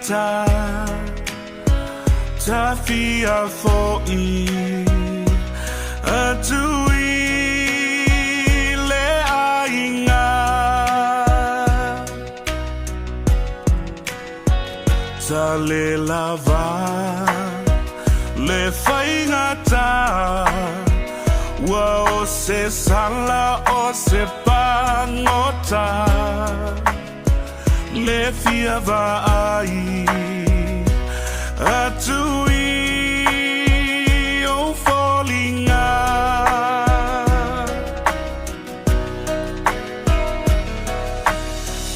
ta Tafia fo'i atu i le aiga. Ta le lava le faigata ua o se sala o se pagota le fia vaai atu i ou foliga.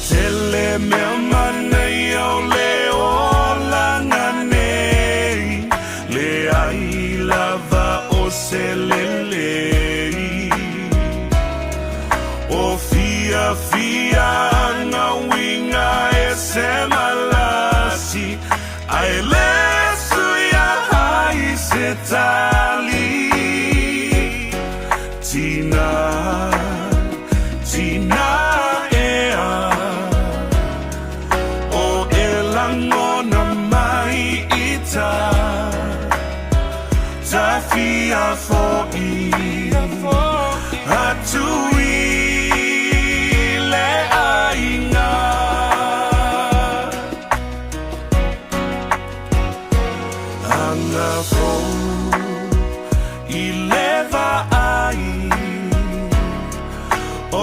Tele mea manaia o le olaga nei, leai lava o se lelei. O fiafiaga uiga e se malasi, ae le suia ai se tali. Tina, tina ea, o e lagona mai i ta tafia fo'i atu i le aiga. Agafou i le vaai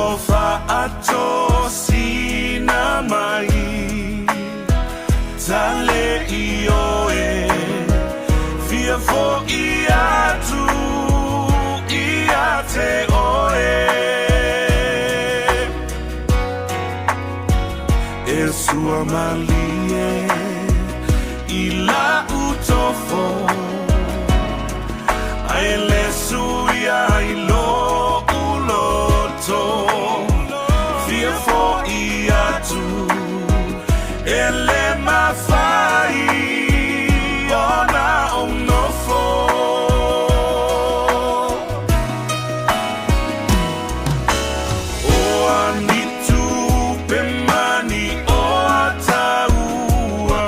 o faatosina mai ta le ioe fia fo'i atu ia te oe. E sua malie i la'u tofo ae le suia i lo'u loto fia fo'i atu e le mafai ona ou nofo. O a ni tupe mani o a taua.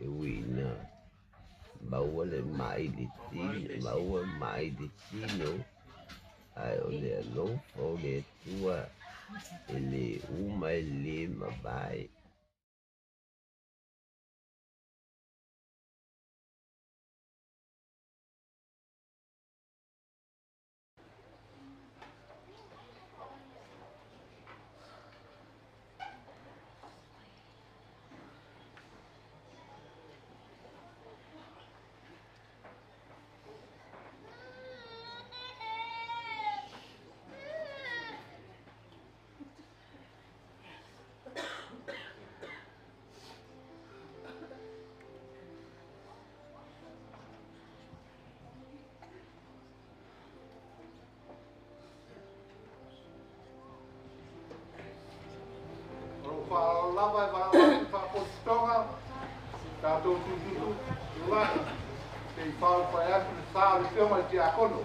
E ui ina maua le mai i le tino, maua mai i le tino, ae o le alofa o le Atua e le uma e le mavae. O lava e valaau faapotopotoga tatou tututulai se i faaulufale atu le sa o le Afioga i le Tiakono.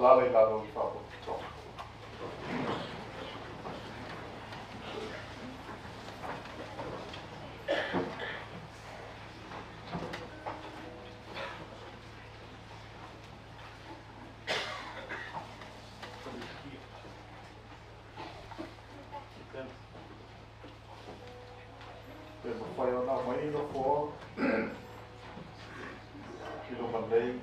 Alala i lalo o le faapotopotoga. Pe mafai ona aumai nofoa i luma nei.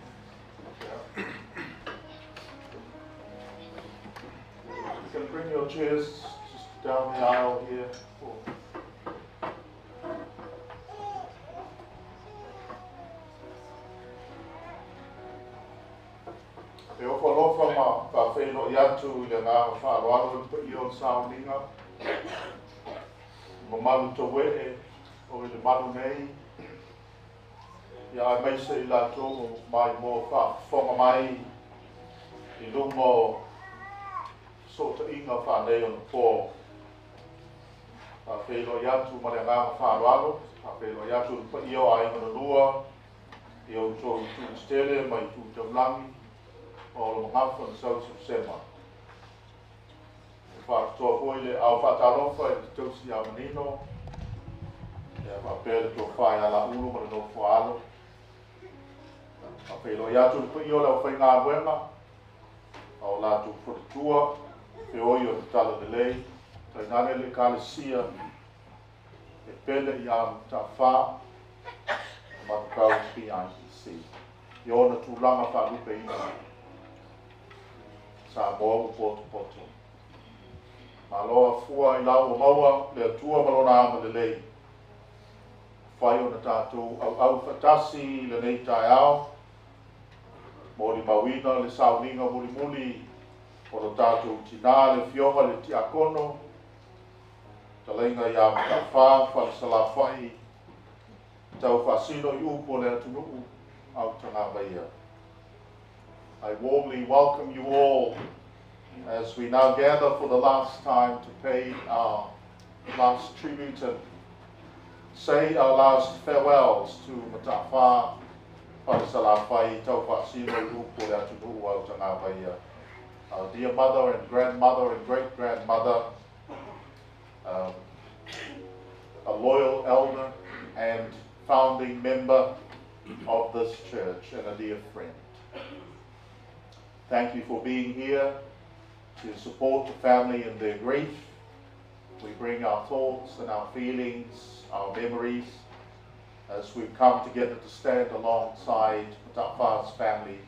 You can bring your chairs just down the aisle here. E ofo alofa ma faafeiloai atu i le agaga faaaloalo i le paia o le sauniga, mamalu tauee o i le malu nei, ia aemaise i latou mai mo faafofoga mai i luga o fesootaiga faaneionapo. Faafeiloai atu ma le agaga faaaloalo, faafeiloai atu i le paia o aiga na lua, i outou itu tetele ma itu taulagi, ma o lo magafa na sauseusega. E faapitoa foi le ao faatalofa i le tausi ia manino, ia faapea le tofa ia Laulu ma le nofo a alo. Faafeiloai atu le paia o le aufaigaluega, a o latou faletua, feoi o le Talalelei, tainane le Ekalesia e pele ia Mata'afa, Manukau PICC. I ona tulaga faalupeina, Samoa ua potopoto. Malo afua i lau ua maua le Atua ma lona agalelei. Fai ona tatou auau faatasi i lenei taeao, molimauina le sauniga mulimuli o lo tatou tinā le afioga i le Tiakono, talaiga ia Mata'afa Falesalafai, tau faasino i upu o le atunuu Autagavaia. I warmly welcome you all as we now gather for the last time to pay our last tribute and say our last farewells to Mata'afa Falesalafai tau faasino i upu o le atunuu Autagavaia. Our dear mother and grandmother and great-grandmother, a loyal elder and founding member of this church and a dear friend. Thank you for being here to support the family in their grief. We bring our thoughts and our feelings, our memories, as we've come together to stand alongside Mata'afa's family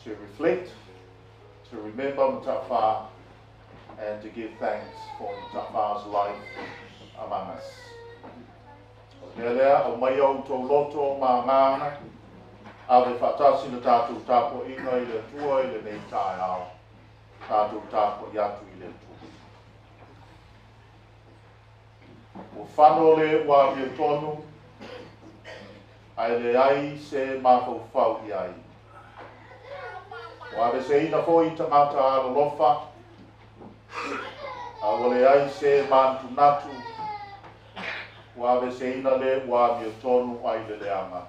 to reflect, to remember Mata'afa, and to give thanks for Mata'afa's life among us. O le mea lea, aumai outou loto ma agaga, ave faatasi le tatou tapuaiga i le Atua i lenei taeao, tatou tapuai atu i le Atua. Ua fano le ua amiotonu, ae leai se mafaufau i ai. Ua aveseina foi tagata alolofa, a ua leai se manatunatu, ua aveseina le ua amiotonu ai le leaga.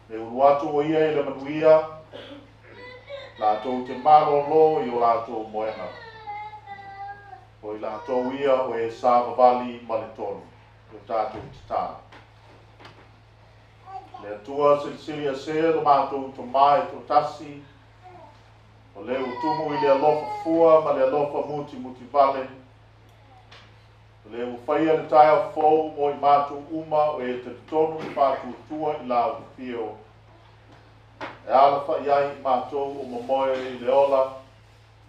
Le ulu atu o ia i le manuia, latou te malolo i o latou moega. O i latou ia o e savavali ma le tonu, o tatou tatalo. Le Atua silisili ese lo matou Tomā e toatasi, o le ua tumu i le alofa fua ma le alofa mutimutivale, o le ua faia le taeao fou mo i matou uma o e talitonu le faatuatua i lau afio. E alafa'i ai i matou o momoe i le ola,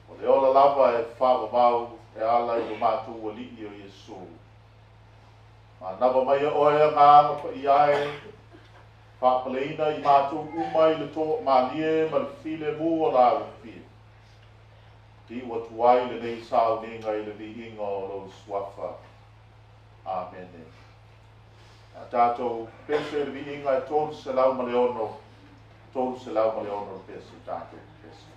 o le ola lava e faavavau e ala i lo matou Alii o Iesu. Manava mai oe Agaga Paia e, faapaleina i matou uma i le toamalie ma le filemu o lau afio. Tiu atu ai lenei sauniga i le viiga o lou suafa. Amene. A tatou pese le viiga e 306, 306 le pese, tatou pese.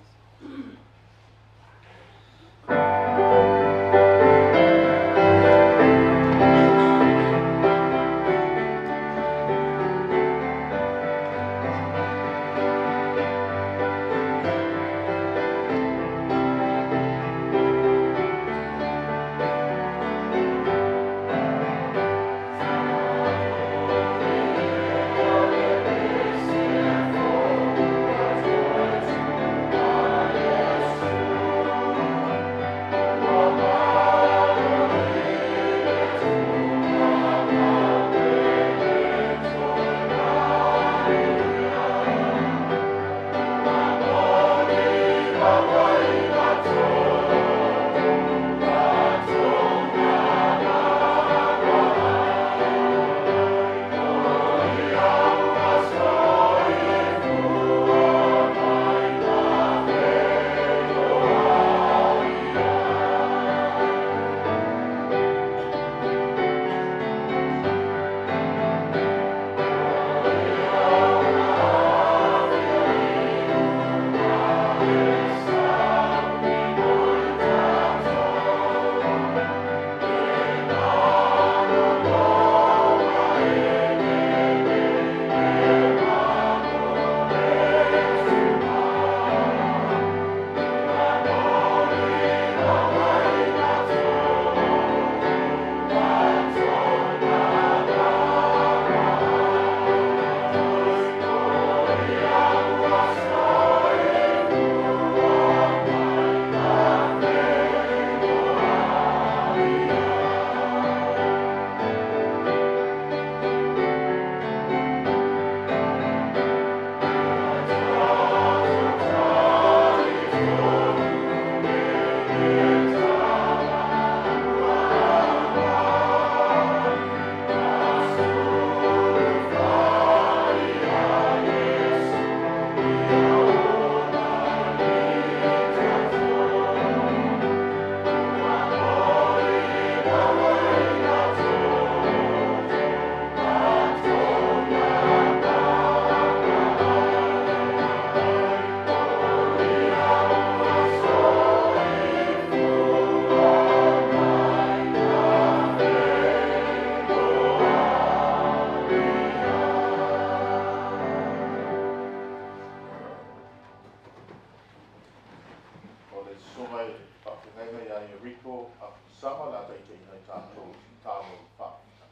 O le susuga i le faafeagaiga ia Yeriko Afisama o le a taitaiina ai tatou i se tatalo faafetai.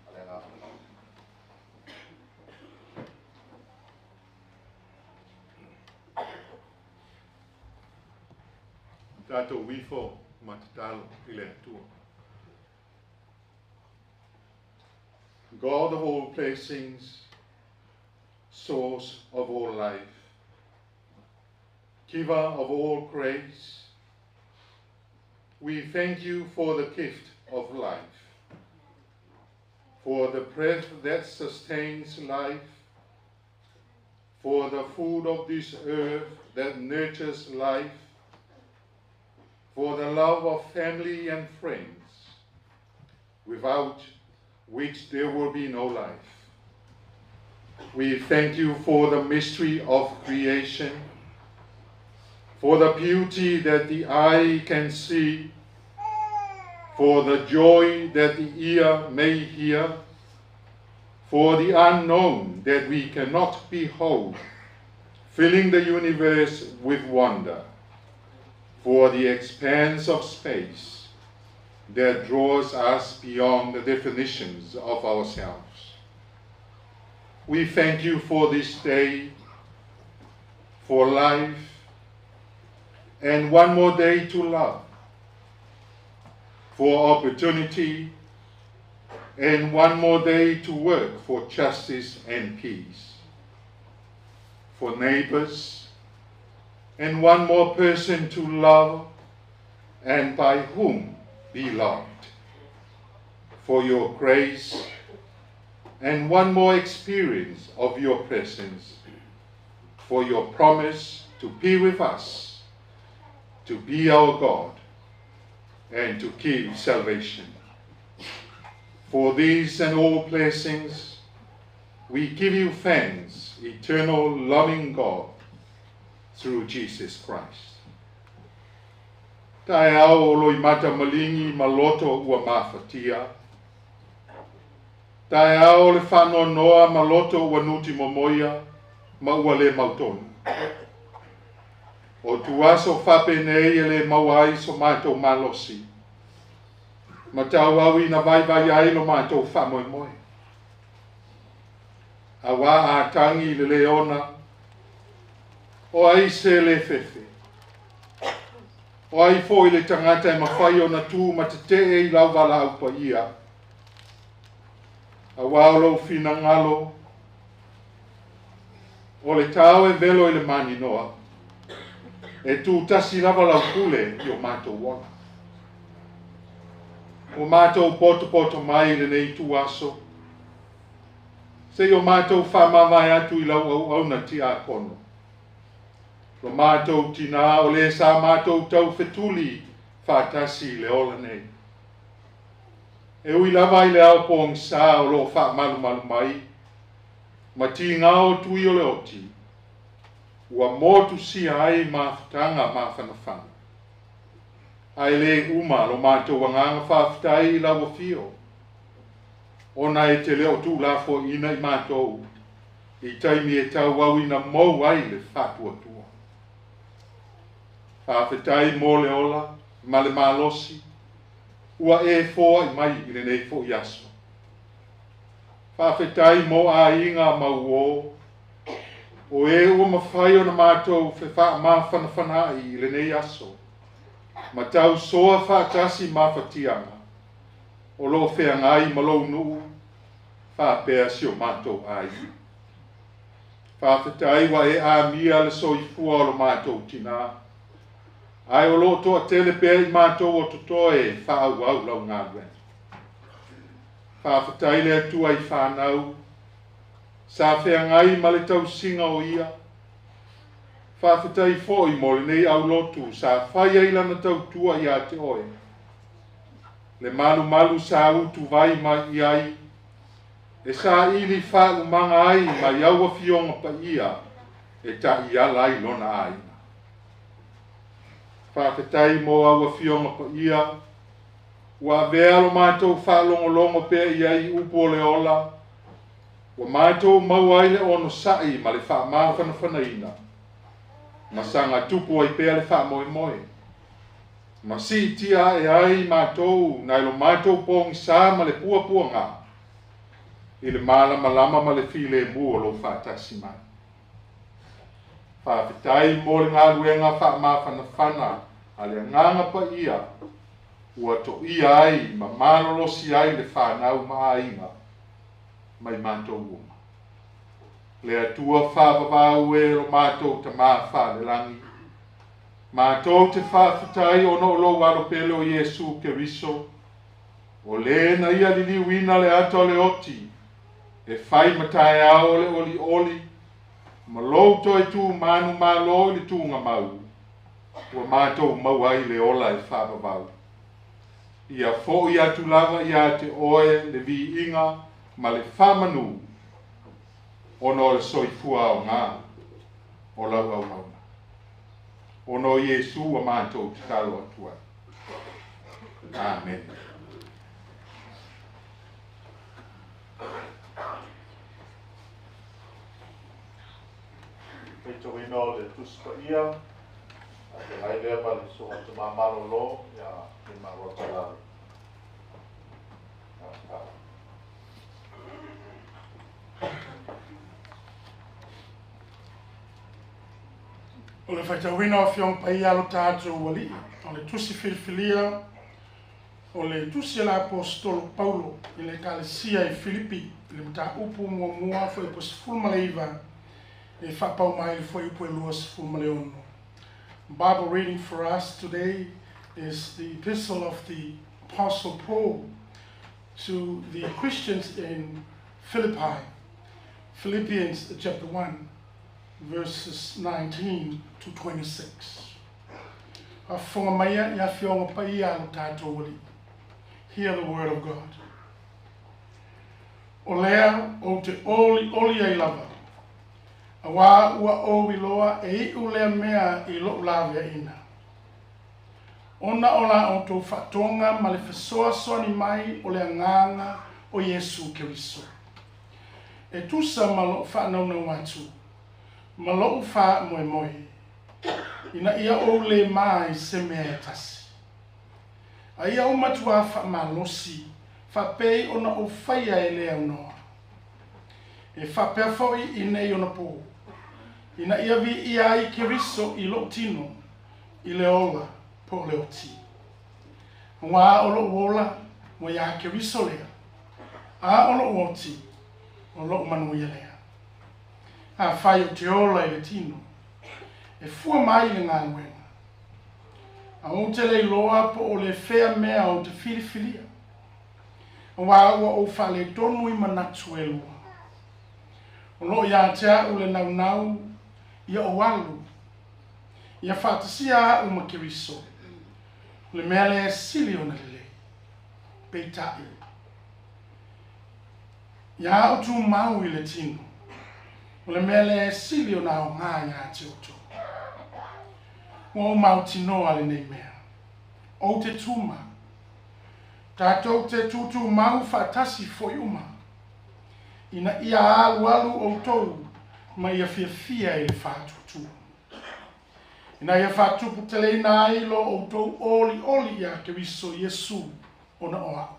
Ma le agaga faaaloalo. Tatou ifo ma tatalo i le Atua. God of all blessings, source of all life, giver of all grace, we thank you for the gift of life, for the breath that sustains life, for the food of this earth that nurtures life, for the love of family and friends, without which there will be no life. We thank you for the mystery of creation, for the beauty that the eye can see, for the joy that the ear may hear, for the unknown that we cannot behold, filling the universe with wonder, for the expanse of space that draws us beyond the definitions of ourselves. We thank you for this day, for life, and one more day to love, for opportunity, and one more day to work for justice and peace, for neighbors, and one more person to love, and by whom be loved, for your grace, and one more experience of your presence, for your promise to be with us, to be our God, and to give salvation. For these and all blessings, we give you thanks, eternal loving God, through Jesus Christ. Taeao o loimata maligi ma loto ua mafatia. Taeao o le faanoanoa ma loto ua nuti momoia ma ua le mautonu. O tuaso faapenei e le maua ai so matou malosi ma tauauina vaivai ai lo matou faamoemoe. Auā a tagi le leona, o ai se le fefe? O ai foi le tagata e mafai ona tu ma tetee i lau valaau paia? Auā o lou finagalo, o le tao e velo i le maninoa, E tutasi lava lau pule i o matou ola. Ua matou potopoto mai i lenei ituaso, seia o matou faamavae atu i lau auauna tiakono. Lo matou tinā o le sa matou taufetuli faatasi i le ola nei. E ui lava i le ao pogisa o loo faamalumalu mai, ma tigao tui o le oti, ua motusia ai mafutaga mafanafana. Ae lē uma lo matou agaga faafetai i lau afio, ona e te le o tuulafoaiina i matou, i taimi e tauauina mou ai le faatuatua. Faafetai mo le ola ma le malosi, ua e foai mai i lenei foi aso. Faafetai mo aiga ma uō, o e ua mafai ona matou fefaamafanafanaai i lenei aso, ma tausoa faatasi mafatiaga, o loo feagai ma lou nuu, faapea si o matou aiga. Faafetai ua e amia le soifua o lo matou tinā, ae o loo toatele pea i matou o totoe e faaauau lau galuega. Faafetai le Atua i fanau, sa feagai ma le tausiga o ia. Faafetai foi mo lenei aulotu sa fai ai lana tautua ia te oe. Le malumalu sa utuvai mai i ai, e saili faaumaga ai mai au afioga paia e taiala ai lona aiga. Faafetai mo au afioga paia, ua avea lo matou faalogologo pea i ai i upu o le ola, ua matou maua ai le onosai ma le faamafanafanaina, ma saga tupu ai pea le faamoemoe. Ma siitia ae ai matou nai lo matou pogisa ma le puapuaga, i le malamalama ma le filemu o lou faatasi mai. Faafetai mo le galuega faamafanafana a le agaga paia, ua toia ai ma malolosi ai le fanau ma aiga mai matou uma. Le Atua faavavau e lo matou Tamā faalelagi, matou te faafetai ona o lou alo pele o Iesu Keriso, o lē na ia liliuina le ata o le oti, e fai ma taeao o le olioli, ma lou toe tu manumalo i le tugamau, ua matou maua ai le ola e faavavau. Ia fo'i atu lava ia te oe le viiga ma le faamanu, ona o le soifua aogā o lau auauna. Ona o Iesu ua matou tatalo atu ai. Amen. Faitauina o le Tusi Paia, a feagai lea ma le Susuga Tamā Malolo ia Lemaloa Lalo. O le faitauina o Afioga Paia a lo tatou Alii, o le tusi filifilia, o le tusi a le Aposetolo Paulo i le Ekalesia i Filipi, i le mataupu muamua fuaiupu 19 e faapau mai le fuaiupu e 26. Bible reading for us today is the epistle of the Apostle Paul to the Christians in Philippi. Philippians chapter 1, verses 19 to 26. Faafofoga maia i afioga paia a lo tatou Alii. Hear the word of God. O lea ou te olioli ai lava, auā ua ou iloa e iu lea mea i lou laveaiina. Ona o la outou faatoga ma le fesoasoani mai o le Agaga o Iesu Keriso. E tusa ma lou faanaunau atu, ma lou faamoemoe, ina ia ou le ma i se mea e tasi. A ia ou matuā faamalosi, faapei ona ou faia e le aunoa. E faapea foi i nei onapō, ina ia viia ai Keriso i lou tino, i le ola po o le oti. Auā o lou ola, ua iā Keriso lea, a o lou oti, o lou manuia lea. Afai ou te ola i le tino, e fua mai i le galuega, A ou te le iloa po o le fea mea ou te filifilia. Auā ua ou faaletonu i manatu e lua. O loo ia te a'u le naunau ia ou alu, ia faatasia a'u ma Keriso, o le mea lea e sili ona lelei. Peitai, ia a'u tumau i le tino, o le mea lea e sili ona aogā iā te outou. Ua ou mautinoa lenei mea, ou te tumau, tatou te tutumau faatasi foi uma, ina ia alualu outou ma ia fiafia i le faatuatua. Ina ia faatuputeleina ai lo outou olioli iā Keriso Iesu ona o a'u,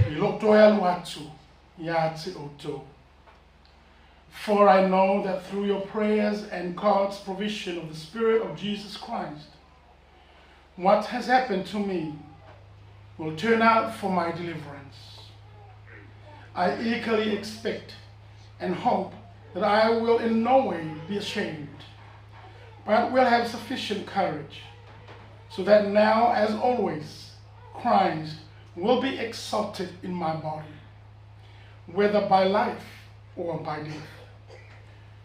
i lou toe alu atu iā te outou. For I know that through your prayers and God's provision of the Spirit of Jesus Christ, what has happened to me will turn out for my deliverance. I eagerly expect and hope that I will in no way be ashamed, but will have sufficient courage, so that now, as always, Christ will be exalted in my body, whether by life or by death.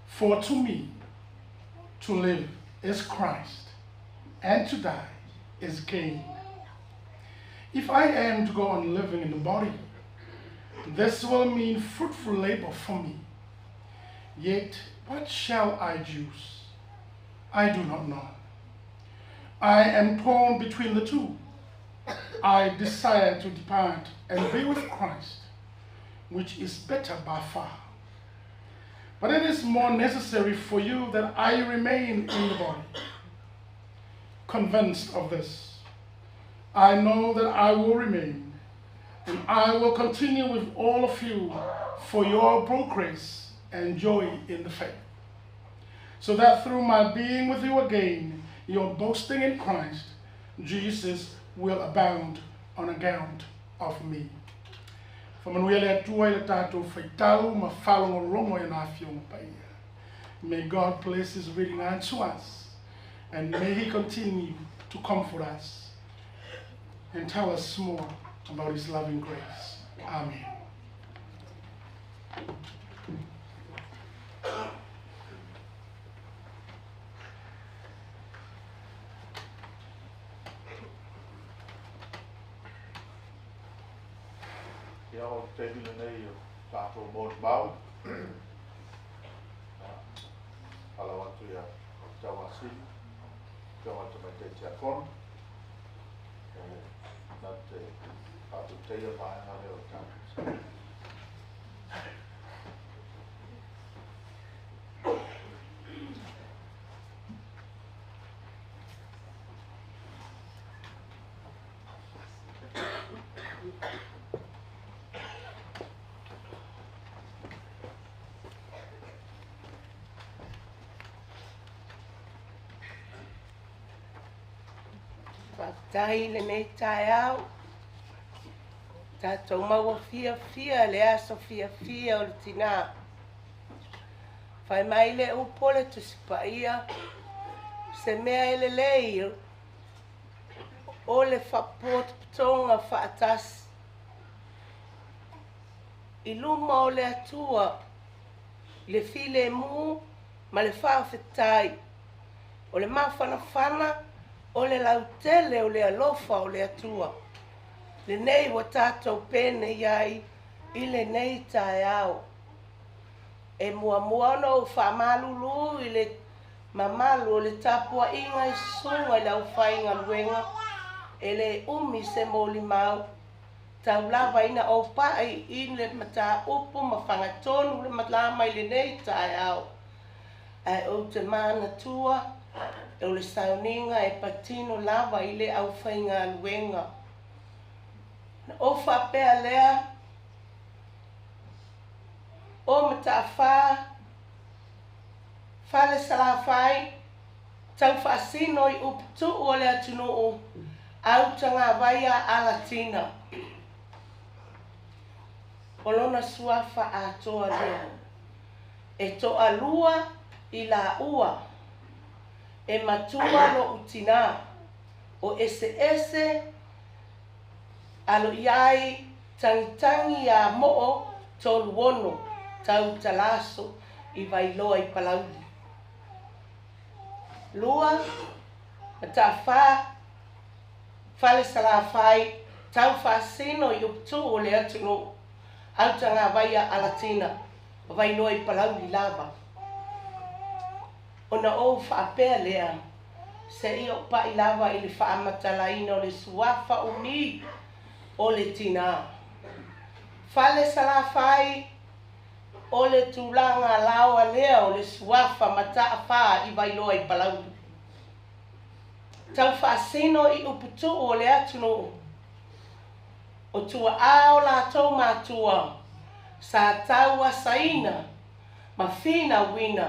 For to me, to live is Christ, and to die is gain. If I am to go on living in the body, this will mean fruitful labor for me. Yet what shall I choose? I do not know. I am torn between the two. I desire to depart and be with Christ, which is better by far. But it is more necessary for you that I remain in the body. Convinced of this, I know that I will remain, and I will continue with all of you for your progress and joy in the faith, so that through my being with you again, your boasting in Christ Jesus will abound on account of me. Faamanuia le Atua i le tatou faitau ma faalogologo i ana Afioga Paia. May God bless his reading unto us, and may he continue to comfort us and tell us more about his loving grace. Amen. Ia, o le taimi lenei o tatou molimau. Falau atu ia Tauasili, Afioga i le Tamaitai Tiakono, e na te faatautaia le vaega lea o le tatou. Faafetai i lenei taeao, tatou maua fiafia le aso fiafia o le tinā. Fai mai le upu o le Tusi Paia, se mea e lelei o le faapotopotoga faatasi i luma o le Atua i le filemu ma le faafetai. O le mafanafana o le lautele o le alofa o le Atua, lenei ua tatou penei ai i lenei taeao. E muamua ona ou faamalulu i le mamalu o le tapuaiga i susuga i le aufaigaluega, e le umi se molimau, tau lava ina ou pai i le mataupu ma fagatonu le malama i lenei taeao. Ae ou te manatua o le sauniga e patino lava i le aufaigaluega. Na ou faapea lea, O Mataafa, Fale Salafai, tau faasino i uputuu o le atunuu, autagavaia Alatina. O lona suafa atoa lea, e toalua i laua, e matua lo'u tinā. O eseese alo i ai tagitagi iā mo'o 36 tau talaso i Vailoa i Palauli. 2 Mata'afā Fale Salafai tau faasino i uputu'u o le atunu'u autagavaia Alatina o Vailoa i Palauli lava. Ona ou faapea lea, seia ou pa'i lava i le faamatalaina o le suafa umi o le tinā. Fale Salafai, o le tulaga alaoa lea o le suafa Mata'afā i Vailoa i Palauli. Tau faasino i uputu'u o le atunuu, o tua'a o latou matua sa tau asaina ma finauina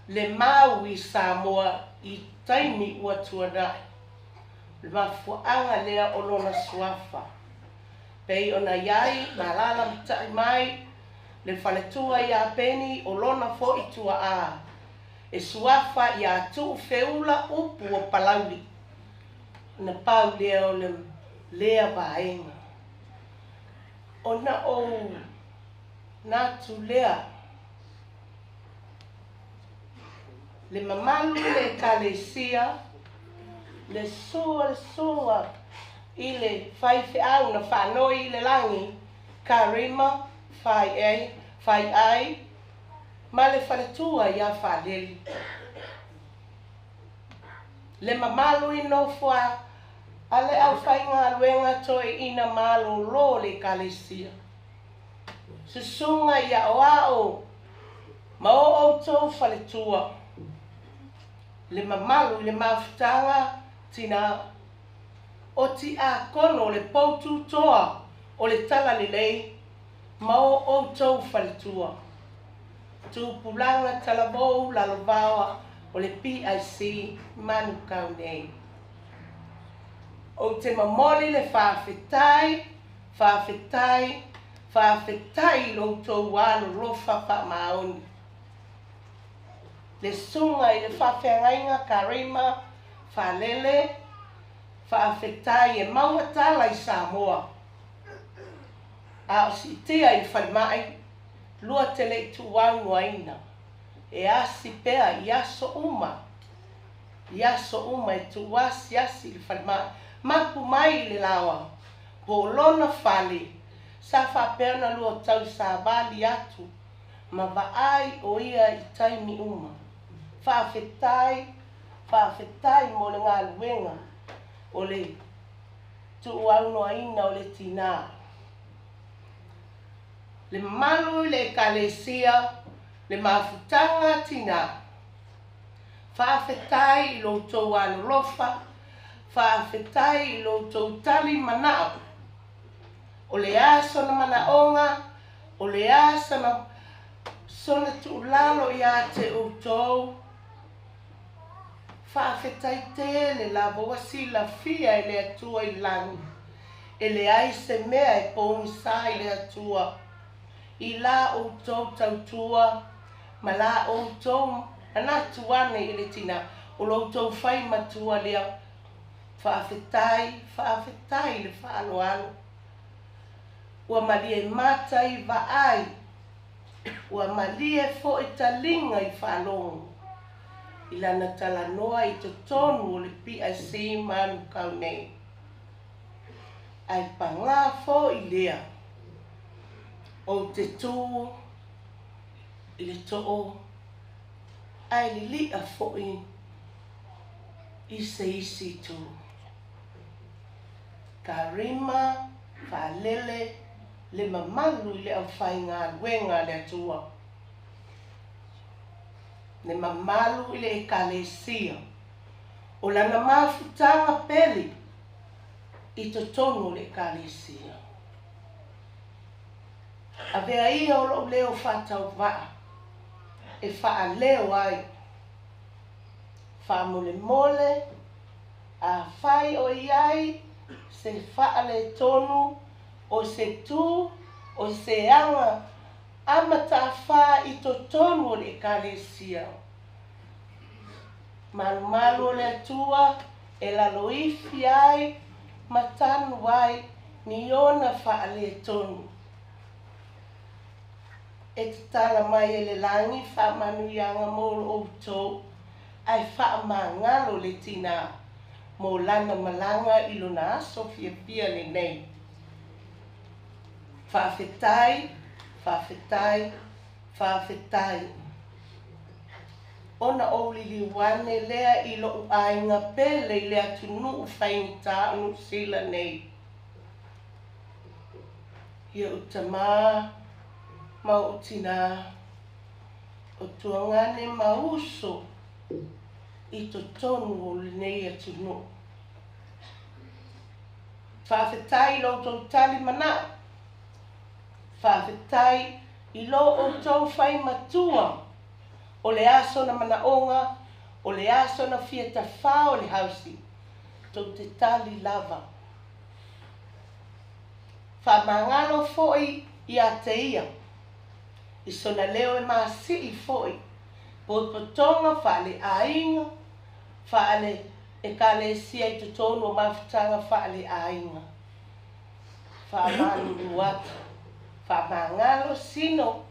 le mau i Samoa i taimi ua tuana'i. O le mafua'aga lea o lona suafa. Pei ona i ai ma alaala mata'i mai le faletua iā Peni o lona fo'i tua'a e suafa iā Tu'ufeula upu o Palauli. Ona pau lea o le lea vaega. Ona ou manatu lea, le mamalu i le Ekalesia, le susu o le susuga i le faifeau na faanoi i le lagi, Karima Fai'ai, Fai'ai, ma le faletua iā Faalele. Le mamalu i nofo a le aufaigaluega toeaina malōlō o le Ekalesia. Susuga i aoao ma o outou faletua. Le mamalu i le mafutaga tinā o tiakono o le poututoa o le Talalelei ma o outou faletua. Tupulaga talavou lalovaoa o le PIC Manukau nei. Ou te momoli le faafetai, faafetai, faafetai i lo outou alolofa faamaoni. Le susuga i le faafeagaiga Karima Faalele, faafetai e maua tala i Samoa. A o siitia i le falemai, lua te le i tuuaunoaina, e asi pea i aso uma, i aso uma e tuuasiasi i le falemai, mapu mai i le laoa, po o lona fale, sa faapea ona lua tausavali atu ma vaai o ia i taimi uma. Faafetai, faafetai mo le galuega o le tuuaunoaina o le tinā. Le mamalu i le Ekalesia, le mafutaga tinā. Faafetai i lo outou alolofa, faafetai i lo outou tali mana'o. O le a sona manaoga, o le a sona, sona tuulalo iā te outou, faafetai tele lava ua silafia e le Atua i le lagi, e leai se mea e pogisa i le Atua i la outou tautua ma la outou manatu ane i le tina o lo outou fai matua lea. Faafetai, faafetai i le faaaloalo. Ua malie mata i vaai, ua malie foi taliga i faalogo i lana talanoa i totonu o le PIC Manukau nei. Ae pagā foi lea, ou te tū i le too ae lili'a foi i se isi itu. Karima Faalele le mamalu i le aufaigaluega a le Atua, le mamalu i le Ekalesia, o lana mafutaga pele i totonu o le Ekalesia. Avea ia o lou leo faatauvaa e faaleo ai, faamolemole, afai o i ai se faaletonu o se tu o se aga a matafā i totonu o le Ekalesia. Malumalu o le Atua e laloifi ai ma tanu ai ni ona faaletonu. E tatala mai e le lagi faamanuiaga mo lo outou ae faamagalo le tinā mo lana malaga i lona aso fiafia lenei. Faafetai, faafetai, faafetai. Ona ou liliu ane lea i lo'u aiga pele i le atunuu faigata o Niu Sila nei. I o'u tamā ma o'u tinā, o tuagane ma uso i totonu o lenei atunuu. Faafetai i lo outou tali mana'o. Faafetai i lo outou fai matua o le a sona manaoga, o le a sona fia tafā o le housing, tou te tali lava. Faamagalo foi ia te ia i sona leo e masii foi potopotoga faaleaiga, faale-ekalesia i totonu o mafutaga faaleaiga. Faamalulu atu, faamagalo Sino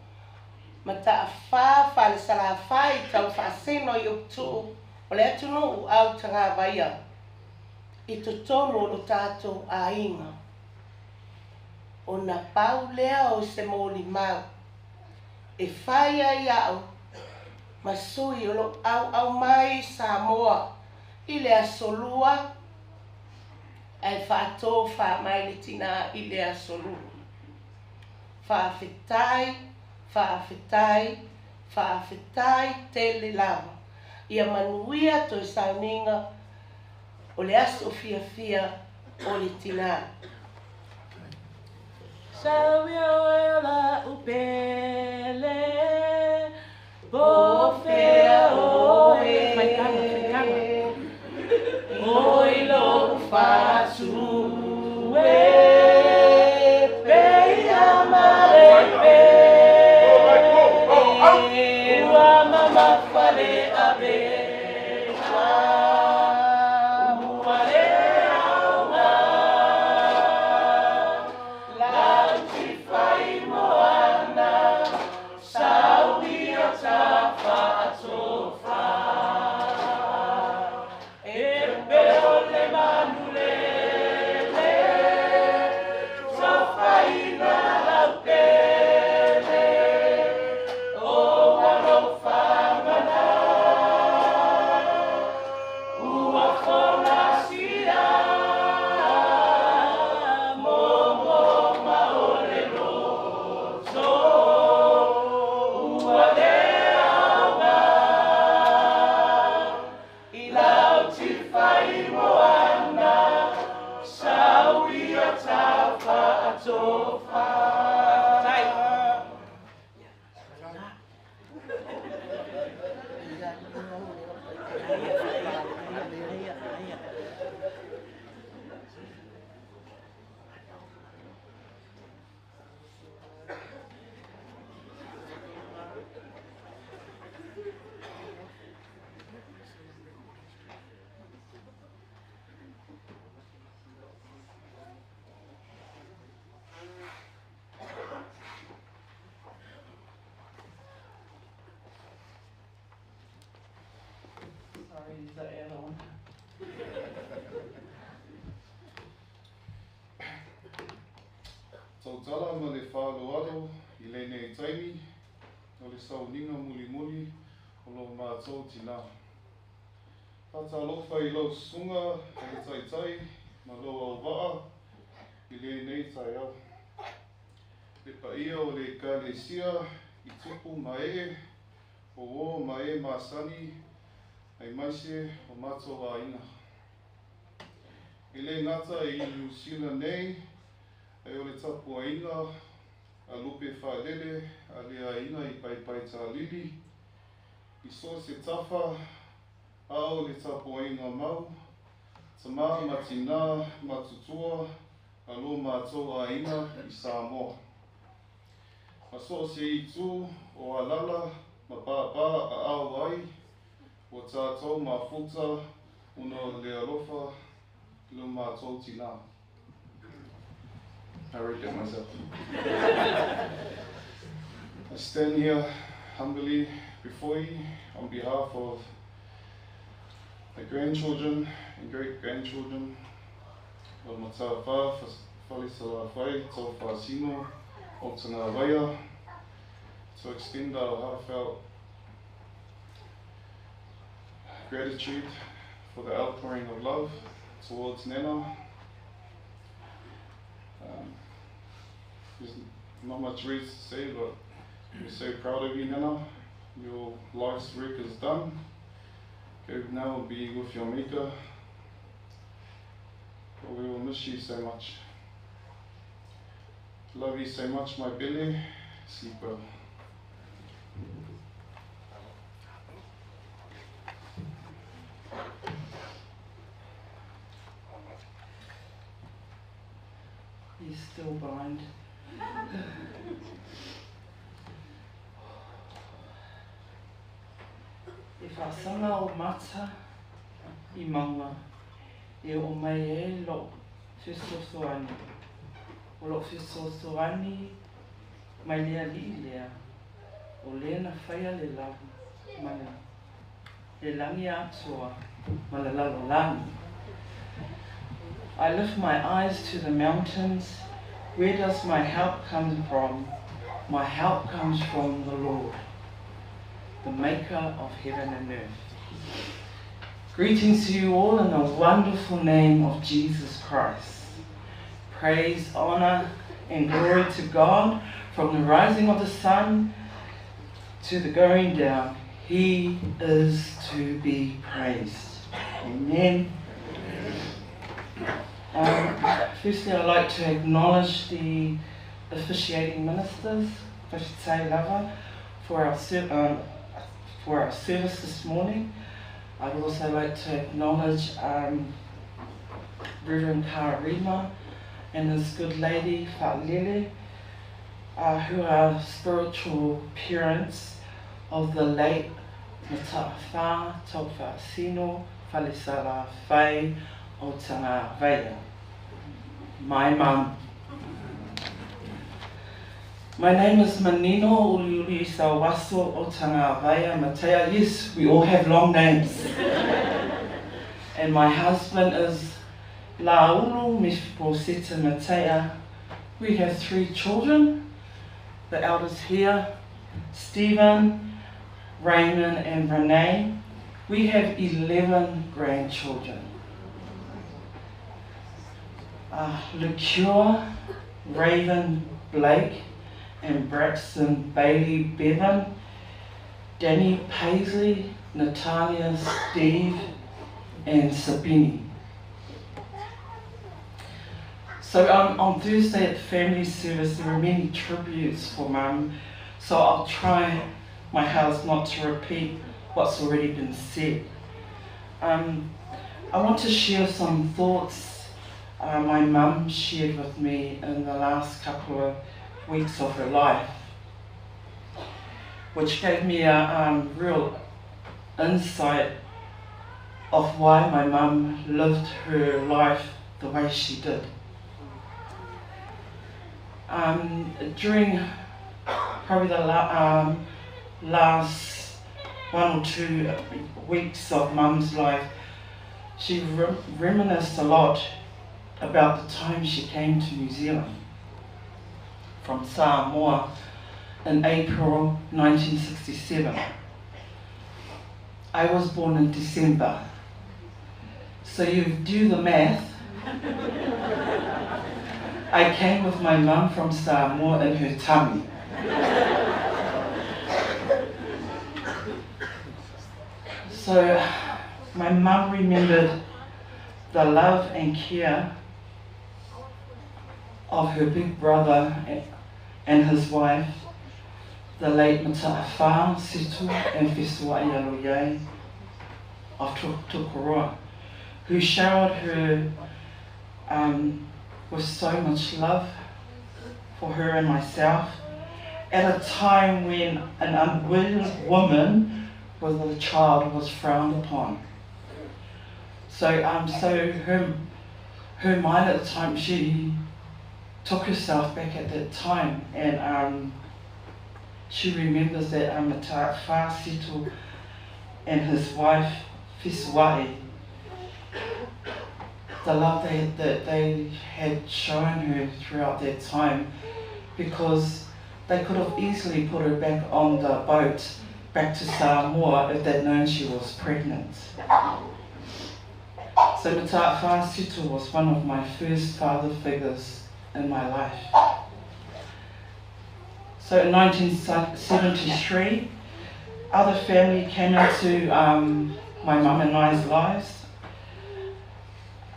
Mata'afa faale-Salafai tau faasino i uputuu o le atunuu autagavaia i totonu o lo tatou aiga. Ona pau lea o se molimau e fai ai a'u ma sui o lo'u auau mai i Samoa i le aso Lua ae faatofa mai le tinā i le aso Lua. Faafetai, faafetai, faafetai tele lava. Ia manuia toe sauniga o le aso fiafia o le tinā. Sauia oe o la'u pele, po o fea oe. Faitaga, faitaga. Oi lo'u fatu e, peia malepe. Ua mamafa le avega, ua le aoga. Lau fai moana, sauia tafaatofa. E pe o le manulele, tofaina lautele. O alofa mana, ua folasia. Momo ma o le loto, ua le aoga. I lau tifai moana, sauia tafaatofa. Tai. Sorry, is that add-on? Tautala ma le faaaloalo i lenei taimi o le sauniga mulimuli o lo matou tinā. Faatalofa i lau susuga i le taitai ma lou auvaa i lenei taeao. Le paia o le ekalesia i tupu ma ee, o uō ma e masani aemaise o matou aiga. E le gata i Niu Sila nei, ae o le tapuaiga a lupe faalele a le aiga i Paepaetalili i so o se tafa, a o le tapuaiga mau, tamā ma tinā matutua a lo matou aiga i Samoa. Ma so o se itu o alala ma pāpā aao ai ua tatou mafuta Ona o le alofa i lo matou tinā. I read that myself. I stand here humbly before you on behalf of the grandchildren and great-grandchildren of Mata'afa Falesalafai Taufaasino o Tagavaea to extend our heartfelt gratitude for the outpouring of love towards Nana. There's not much reason to say, but we're so proud of you, Nana. Your life's work is done. Go now and be with your maker. But we will miss you so much. Love you so much, my Billy. Sleep well. He's still blind. E faasaga ou mata i mauga e oo mai ai lou fesoasoani. O lou fesoasoani mai le Alii lea, o le na faia le lagi ma le lagi atoa ma le lalolagi. I lift my eyes to the mountains. Where does my help come from? My help comes from the Lord, the maker of heaven and earth. Greetings to you all in the wonderful name of Jesus Christ. Praise, honor, and glory to God from the rising of the sun to the going down. He is to be praised. Amen. Firstly, I'd like to acknowledge the officiating ministers, Fafetai Lava, for our service this morning. I'd also like to acknowledge Reverend Karima and his good lady, Fa'alele, who are spiritual parents of the late Mata'afa Taufaasino Falesalafai o Tagavaea, my mum. My name is Manino Uliuli Sauaso o Tagavaea Matea. Yes, we all have long names. And my husband is Laulu Mefiposeta Matea. We have 3 children. The elders here, Stephen, Raymond and Renee. We have 11 grandchildren. Liqueur, Raven Blake and Braxton Bailey Bevan, Danny Paisley, Natalia, Steve and Sabini. So on Thursday at the family service there were many tributes for Mum, so I'll try my hardest not to repeat what's already been said. I want to share some thoughts my mum shared with me in the last couple of weeks of her life, which gave me a real insight of why my mum lived her life the way she did. During probably the last 1 or 2 weeks of Mum's life, she reminisced a lot about the time she came to New Zealand from Samoa in April 1967. I was born in December, so you do the math. I came with my mum from Samoa in her tummy. So my mum remembered the love and care of her big brother and his wife, the late Mata'afa Setu and Fesua'i Aloiai of Tokoroa, who showered her with so much love for her and myself at a time when an unwed woman with a child was frowned upon. So so her her mind at the time, she took herself back at that time, and she remembers that Fasitu and his wife Fesua'i, the love that they had shown her throughout that time, because they could have easily put her back on the boat back to Samoa if they'd known she was pregnant. So Fasitu was one of my first father figures in my life. So in 1973, other family came into my mum and I's lives,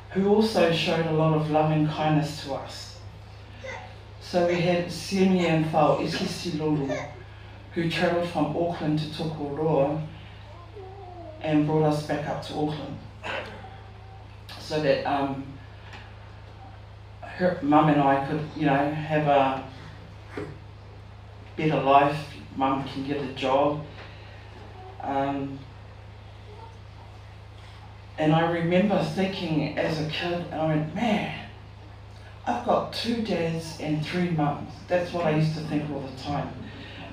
who also showed a lot of love and kindness to us. So we had Semi and Fao Silulu, who travelled from Auckland to Tokoroa and brought us back up to Auckland, so that her mum and I could, you know, have a better life. Mum can get a job. And I remember thinking as a kid, and I went, man, I've got 2 dads and 3 mums. That's what I used to think all the time,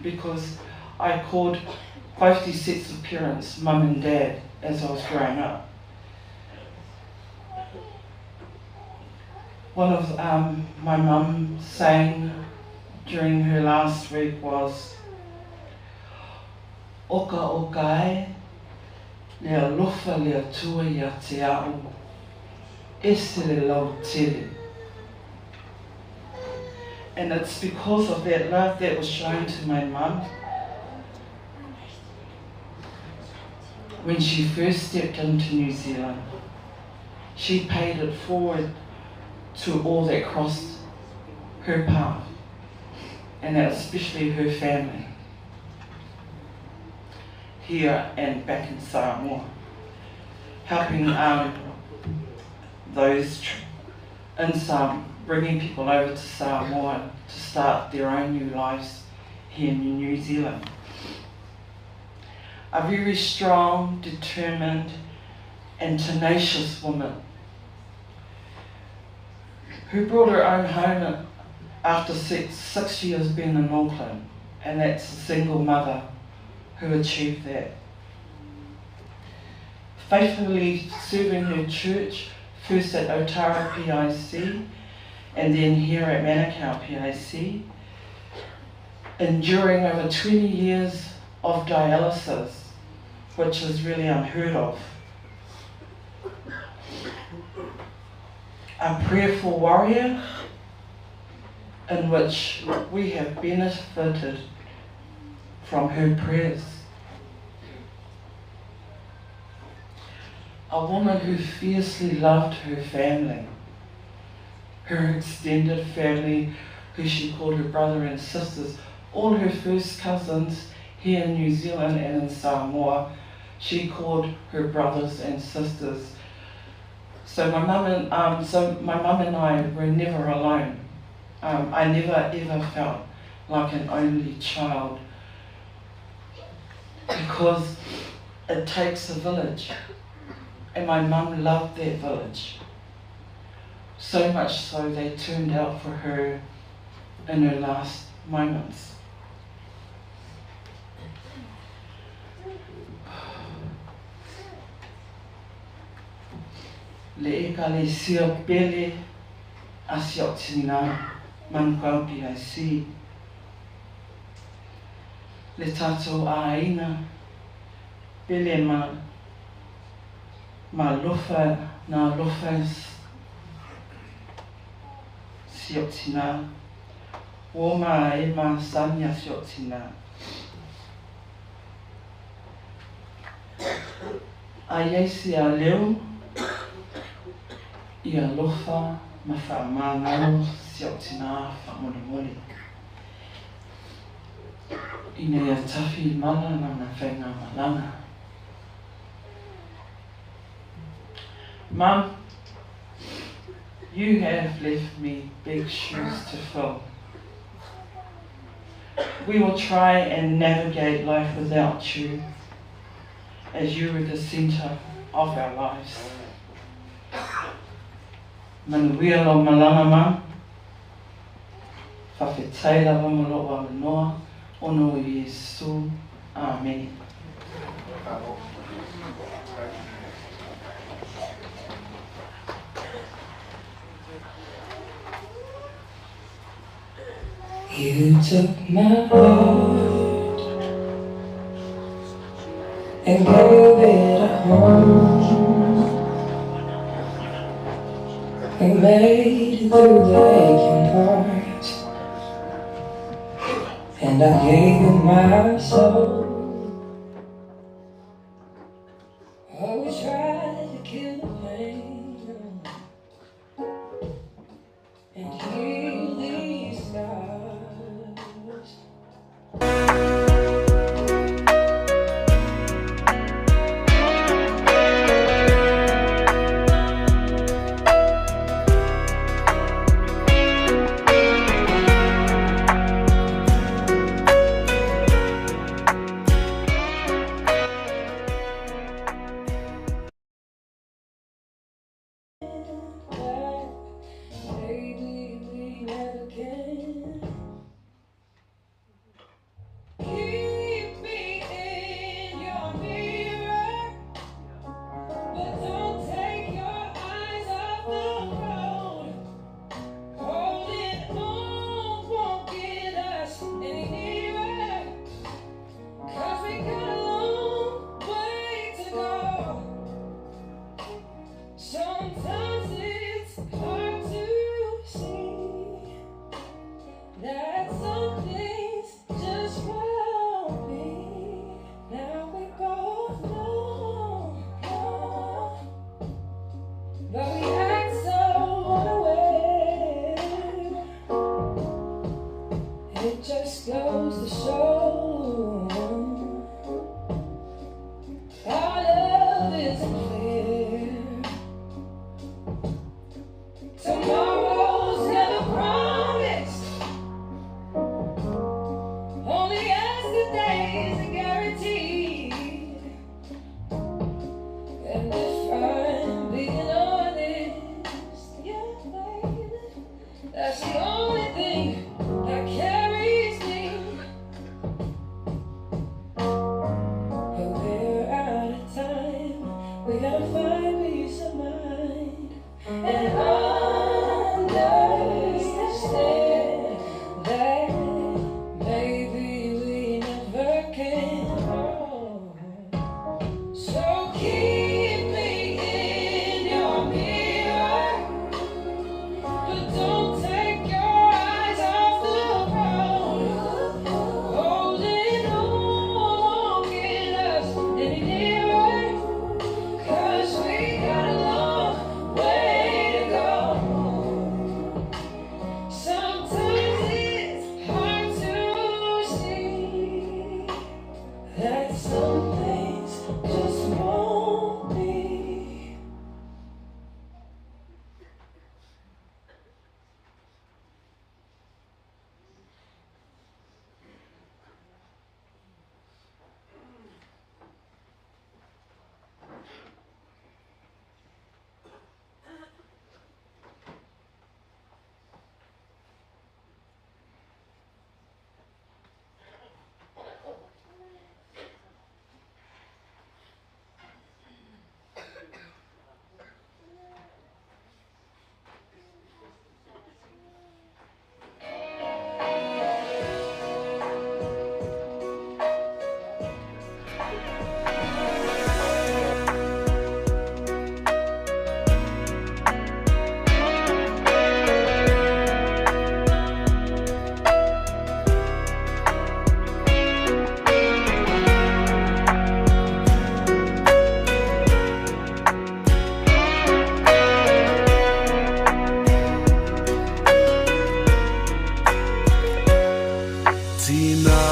because I called both these sets of parents mum and dad as I was growing up. One of my mum saying during her last week was, Oka oka e, lea lofa lea tua ia te ao, e se le lau tele. And it's because of that love that was shown to my mum when she first stepped into New Zealand. She paid it forward to all that crossed her path, and that especially her family here and back in Samoa, helping those in Samoa, bringing people over to Samoa to start their own new lives here in New Zealand. A very strong, determined and tenacious woman who brought her own home after six years being in Auckland, and that's a single mother who achieved that. Faithfully serving her church, first at Otara PIC and then here at Manukau PIC, enduring over 20 years of dialysis, which is really unheard of. A prayerful warrior in which we have benefited from her prayers. A woman who fiercely loved her family, her extended family, who she called her brother and sisters, all her first cousins here in New Zealand and in Samoa, she called her brothers and sisters. So my mum and I were never alone. I never ever felt like an only child, because it takes a village, and my mum loved that village. So much so they turned out for her in her last moments. Le ekalesia pele a siaotina Manukau PIC. Le tātou āina pele ma lofa nā lofa siaotina. O ma e ma sania siaotina. A iei a leo ia lofa ma whaamāngaro siaotina whamolemole. Ina ia tawhi mana nā whainga malanga. Mum, you have left me big shoes to fill. We will try and navigate life without you, as you were the centre of our lives. Manuia lau malaga ma. Faafetai lava mo lou avanoa ona o Iesu. Amene. You took my heart and gave it a home. We made it through the aching parts, and I gave you my soul. Oh, we tried to kill the pain and heal these scars. Maybe we never can. Keep me in your mirror, but don't take your eyes off the road. Holding on won't get us any nearer, 'cause we got a long way to go. Sometimes it's hard to see that some things just won't be. Now we both know, but we act so unaware. It just goes to show our love isn't fair. Tomorrow's never promised. Only yesterday's a guarantee. And if I'm being honest, yeah, baby, that's the only thing that carries me. But we're out of time. We gotta find peace of mind and understand that maybe we never can. So keep me in your mirror, but don't take your eyes off the road. Holding on won't get us any nearer, 'cause we got a long way to go. Sometimes it's hard to see that some things just won't be. Tina,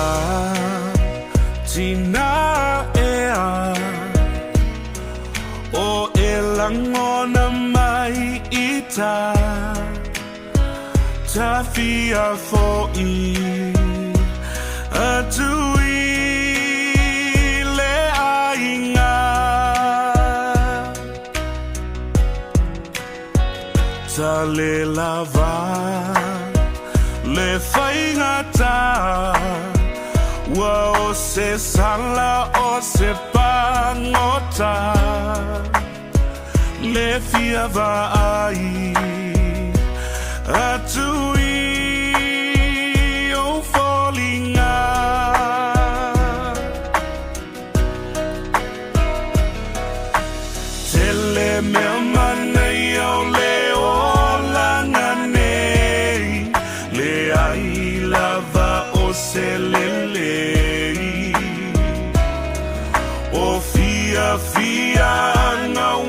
tina ea O e lagona mai i ta Ta fia fo'i Atu i le aiga. Ta le lava le faigata Ua o se sala o se pagota Le fia vaai atu i ou foliga. Tele mea manaia o le olaga nei, leai lava o se lelei. O fiafiaga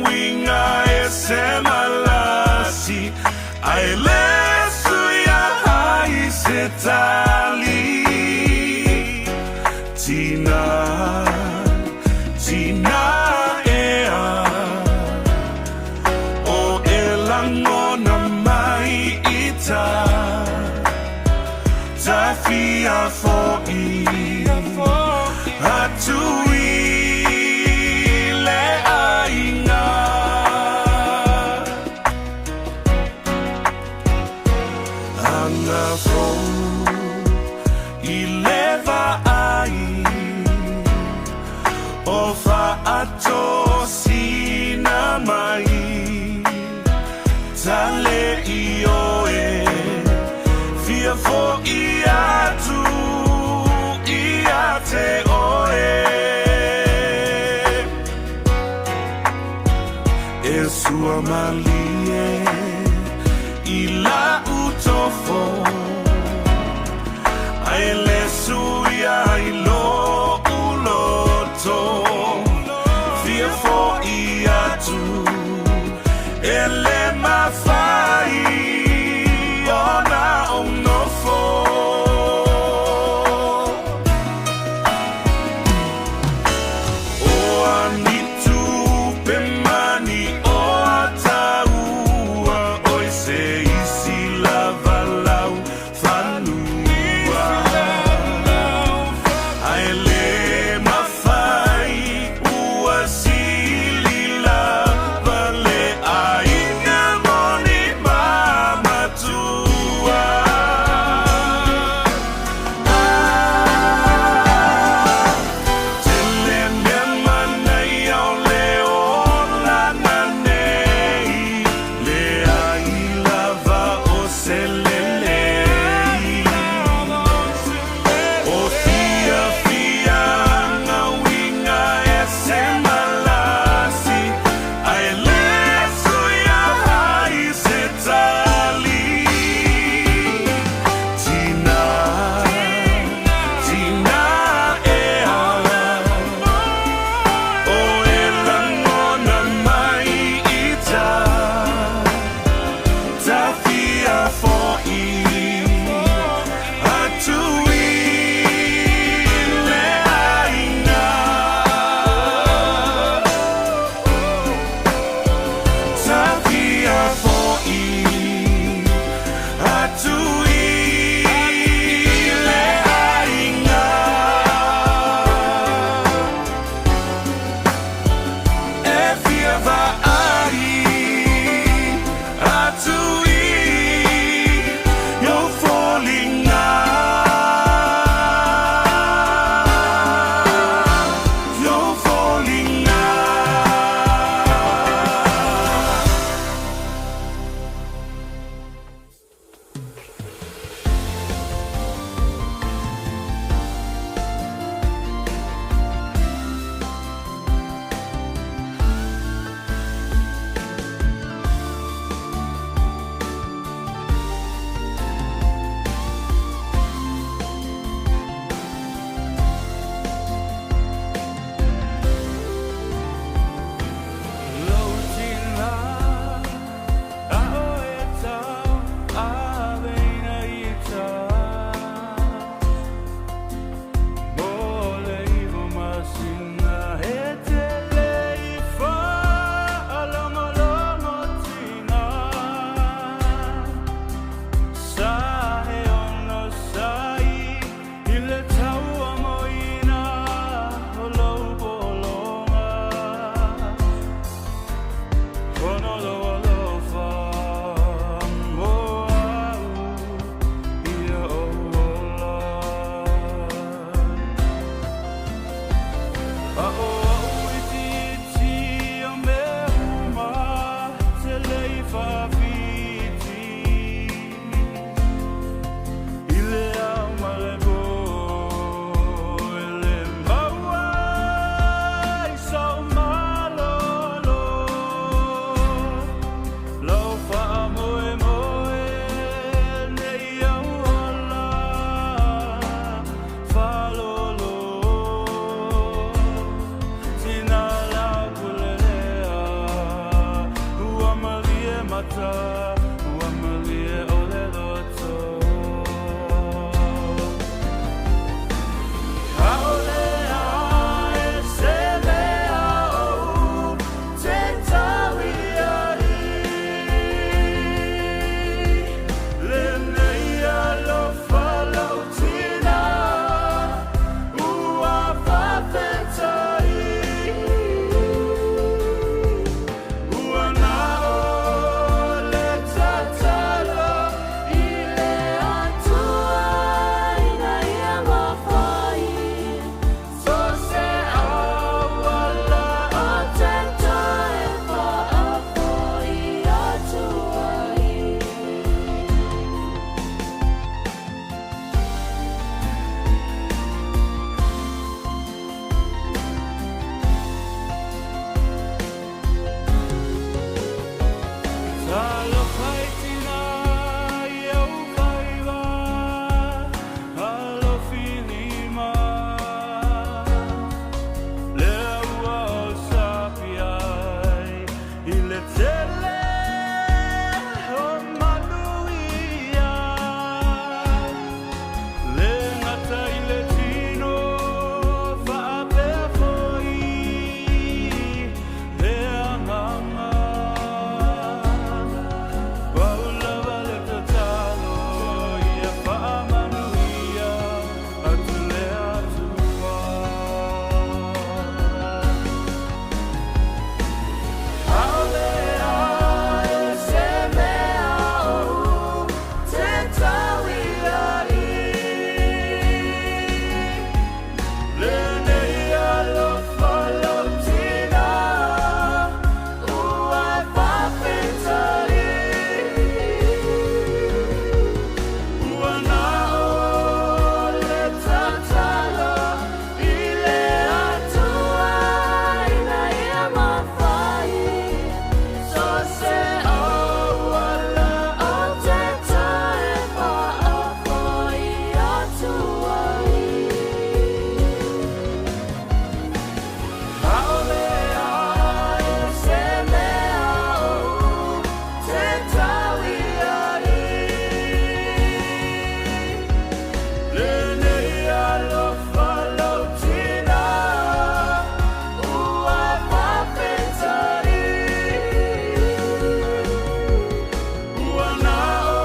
uiga e se malasi, ae le suia ai se tali. Tina, tina ea, o e lagona mai i ta, ta fia fo'i atu i le aiga. Aga fou i le vaai o faatosina mai ta le i oe fia fo'i atu ia te oe. E sua malie i la'u tofo ae le suia i lo'u loto fia fo'i atu e le mafai ona ou nofo. O a ni tupe mani o a taua oi se isi lava lau fanua Ae le mafai ua sili lava le aiga moni. mata ua malie o le loto. Aole a e se mea ou te tau ai lenei alofa lautina ua faafetai ua na o le tatalo i le Atua ina ia mafai so se auala o te toe faafoi atu ai. Talofa i tina i ou faiva, alofi lima. Lea ua o sapi ai i le tele o manuia. Le gata i le tino faapea foi le agaga. Pau lava le tatalo ia faamanuia atu le Atua. Aole a e se mea ou te tau ai lenei alofa lautina ua faafetai ua na o le tatalo i le Atua ina ia mafai so se auala o te toe faafoi atu ai. Aole a e se mea ou te tau ai lenei alofa lautina ua faafetai ua na o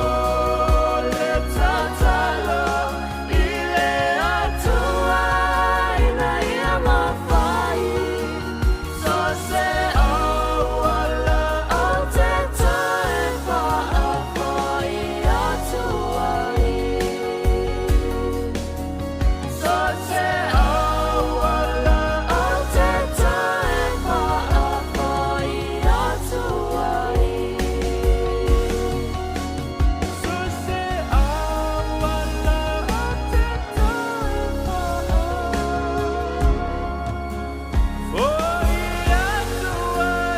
le tatalo i le Atua ina ia mafai so se auala o te toe faafoi atu ai. So se auala o te toe faafoi atu ai. So se auala o te toe faafoi atu ai.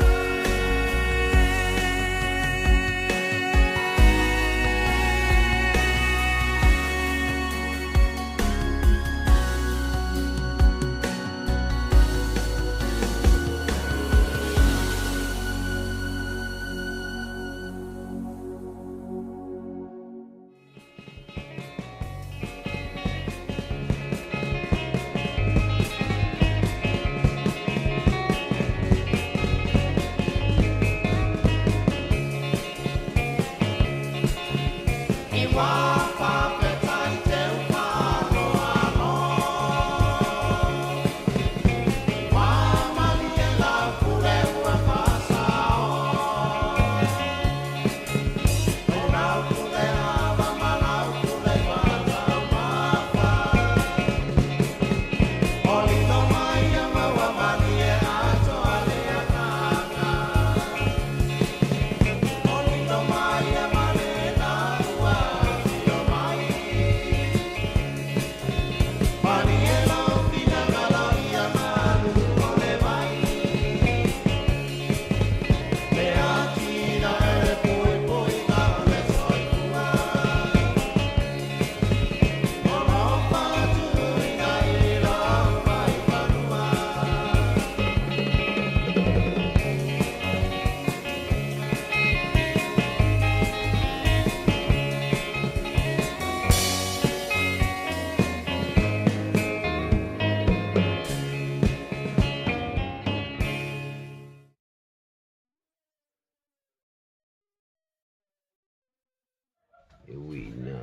E ui ina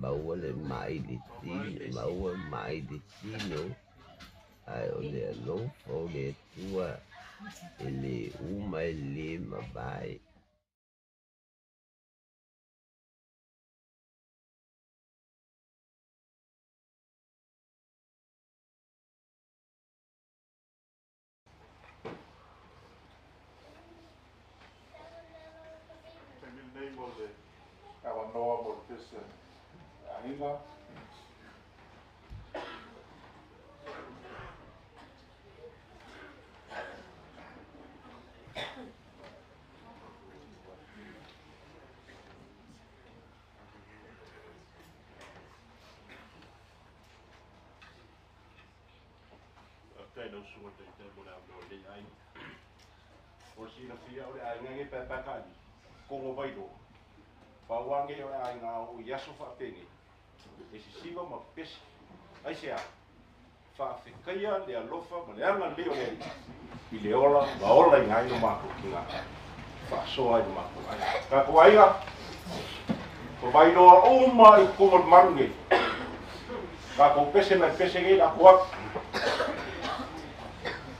maua le mai i le tino, maua mai i le tino, ae o le alofa o le Atua e le uma e le mavae. Taimi lenei mo le avanoa mo le pese aiga. Faafetai i lau susuga i le Taitai mo le avanoa o lenei aiga. Mo le silafia o le aiga nei Paepaeakaali, Kogo Vailoa, pau lava nei o le aiga a oo i aso faapenei, e sisiva ma pepesi. Aisea? Faafetaia le alofa ma le agalelei o le Alii i le ola ma olaina ai lo matou tina e faasoa ai lo matou aiga. Tatou aiga, o Vailoa uma i totonu o le malu nei. Tatou pese mai pese nei lako atu.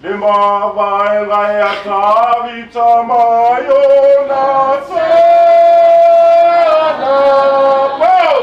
Le mavaega e a Tavita mai ona sana pau.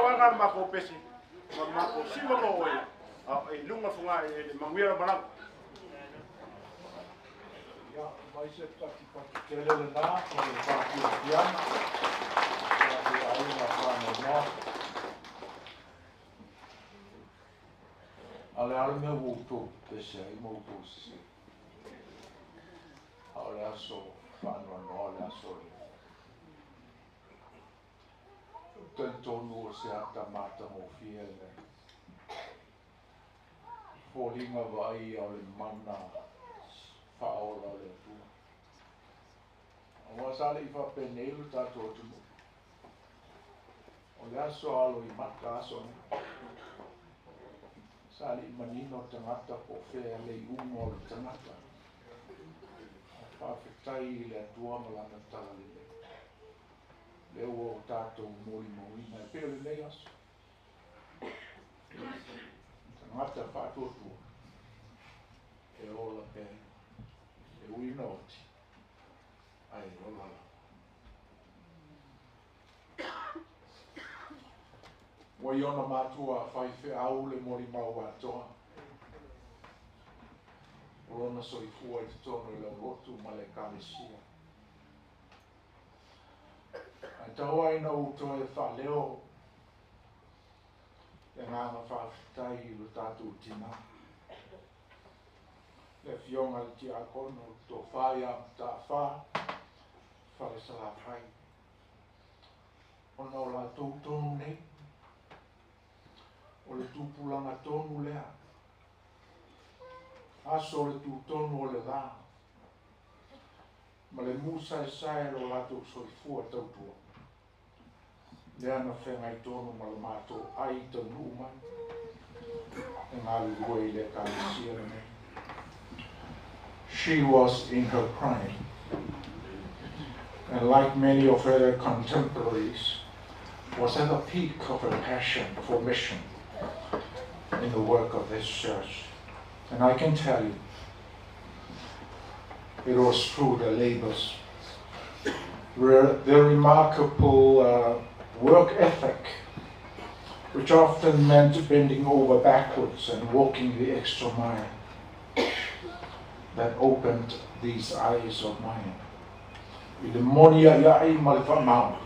aga le makou pese ma makou siva ma oe a i luga fogaʻi e le manuia lau malaga. Ia, mai se patipati tele lenā o le faafiafiaga ia le aiga faanoanoa. A le a le mea ua outou pepese ai ma outou sesē? A o le aso faanoanoa le aso lea. Ou te talitonu o se ata matagofie le foliga vaaia o le mana faaola o le Atua. Auā sa leʻi faapenei lo tatou atunuu. O le aso alo i mata aso nei. Sa leʻi manino tagata po o fea le iuga o le tagata. Faafetai i le Atua ma lana talalelei. Lea ua o tatou molimauina e pei o lenei aso. Tagata faatuatua e ola pea e ui ina oti ae ola lava. Ua i ona matua faifeau le molimau atoa o lona soifua i totonu i le aulotu ma le ekalesia. Ae tau ai ina ou toe faaleo le agaga faafetai i lo tatou tinā, le afioga i le Tiakono le Tofa ia Mataafa Falesalafai, ona o latou tonu nei, o le tupulaga tonu lea, aso o le tutonu o le la, ma le musaesae lo latou soifua tautua, lea na feagai tonu ma le matou ai taunuu mai e galulue i le ekalesia lenei. She was in her prime, and like many of her contemporaries, was at the peak of her passion for mission in the work of this church. And I can tell you, it was through the labors, the remarkable work ethic, which often meant bending over backwards and walking the extra mile, that opened these eyes of mine. I le moni aʻiaʻi ma le faamaoni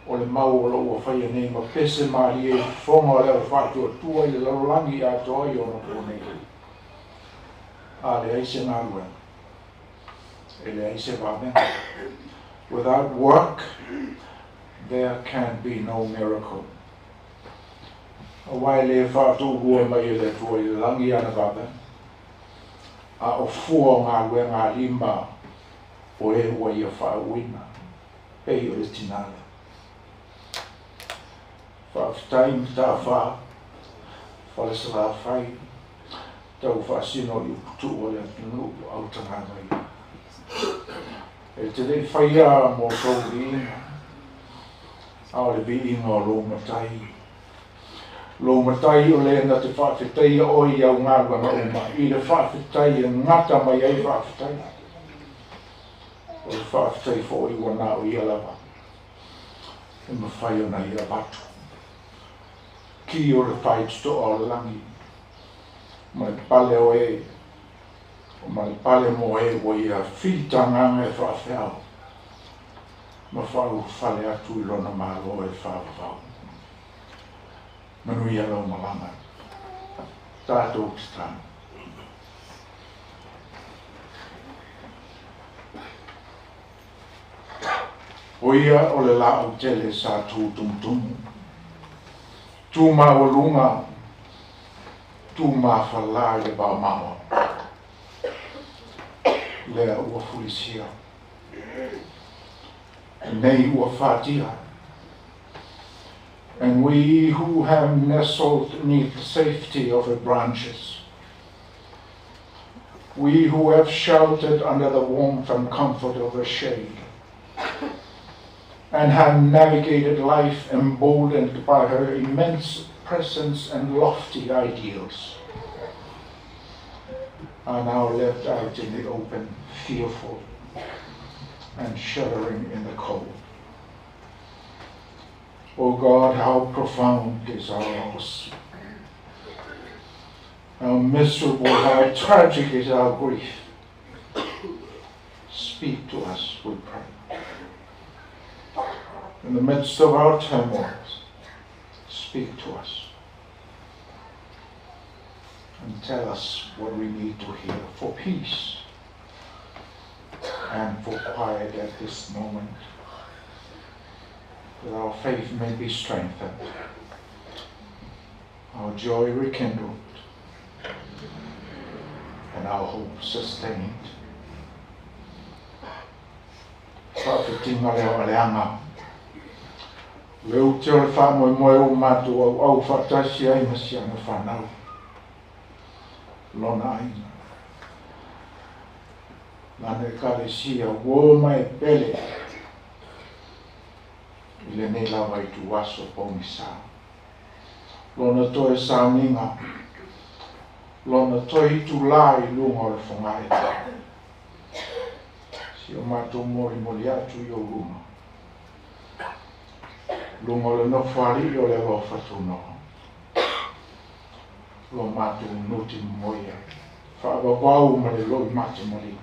o le mau o lo o ua faia nei ma pese malie i fofoga o le au faatuatua i le lalolagi atoa i ona po nei. A leai se galuega, e leai se vavega. Without work, there can be no miracle. Auā e lē faatoulua mai e le Atua i le lagi ana vavega, a o fua o galuega a lima o e ua ia faauuina, pei o le tinā lea. Faafetai Mataafa, Falesalafai, tau faasino i uputuu o le atunuu autagavaia. E te leʻi faia mo tou viiga, a o le viiga o lou Matai. Lou Matai o le na te faafetaia oe i au galuega uma, i le faafetai e gata mai ai faafetai. O le faafetai foi ua na o ia lava e mafai ona ia avatu. Ki o le faitotoa o le lagi, ma le pale o e, ma le pale mo e ua ia filitagaga e faafeao ma faaulufale atu i lona Malo e faavavau. Manuia lau malaga. Tatou tatalo. O ia o le laau tele sa tu tumutumu, tu maualuga, tu mafalā i le vaomaoa, lea ua fulisia. Nei ua fatia. And we who have nestled neath the safety of her branches, we who have sheltered under the warmth and comfort of her shade, and have navigated life emboldened by her immense presence and lofty ideals, are now left out in the open, fearful and shuddering in the cold. O God, how profound is our loss. How miserable, how tragic is our grief. Speak to us, we pray. In the midst of our turmoils, speak to us. And tell us what we need to hear for peace and for quiet at this moment, that our faith may be strengthened, our joy rekindled, and our hope sustained. Faafetinga lea o aleaga. Le ute o le faamoemoe o matou auau faatasi ai ma siana fanau. Lona aiga. Lana ekalesia uo ma e pele i lenei lava ituaso pogisa. Lona toe sauniga. Lona toe itulā i luga o le fogae. Si o matou molimoli atu i ou luma. Luga o le nofoalii o le alofa tunoa. Lo matou nuti momoia. Faavavau ma le loi matamaliu.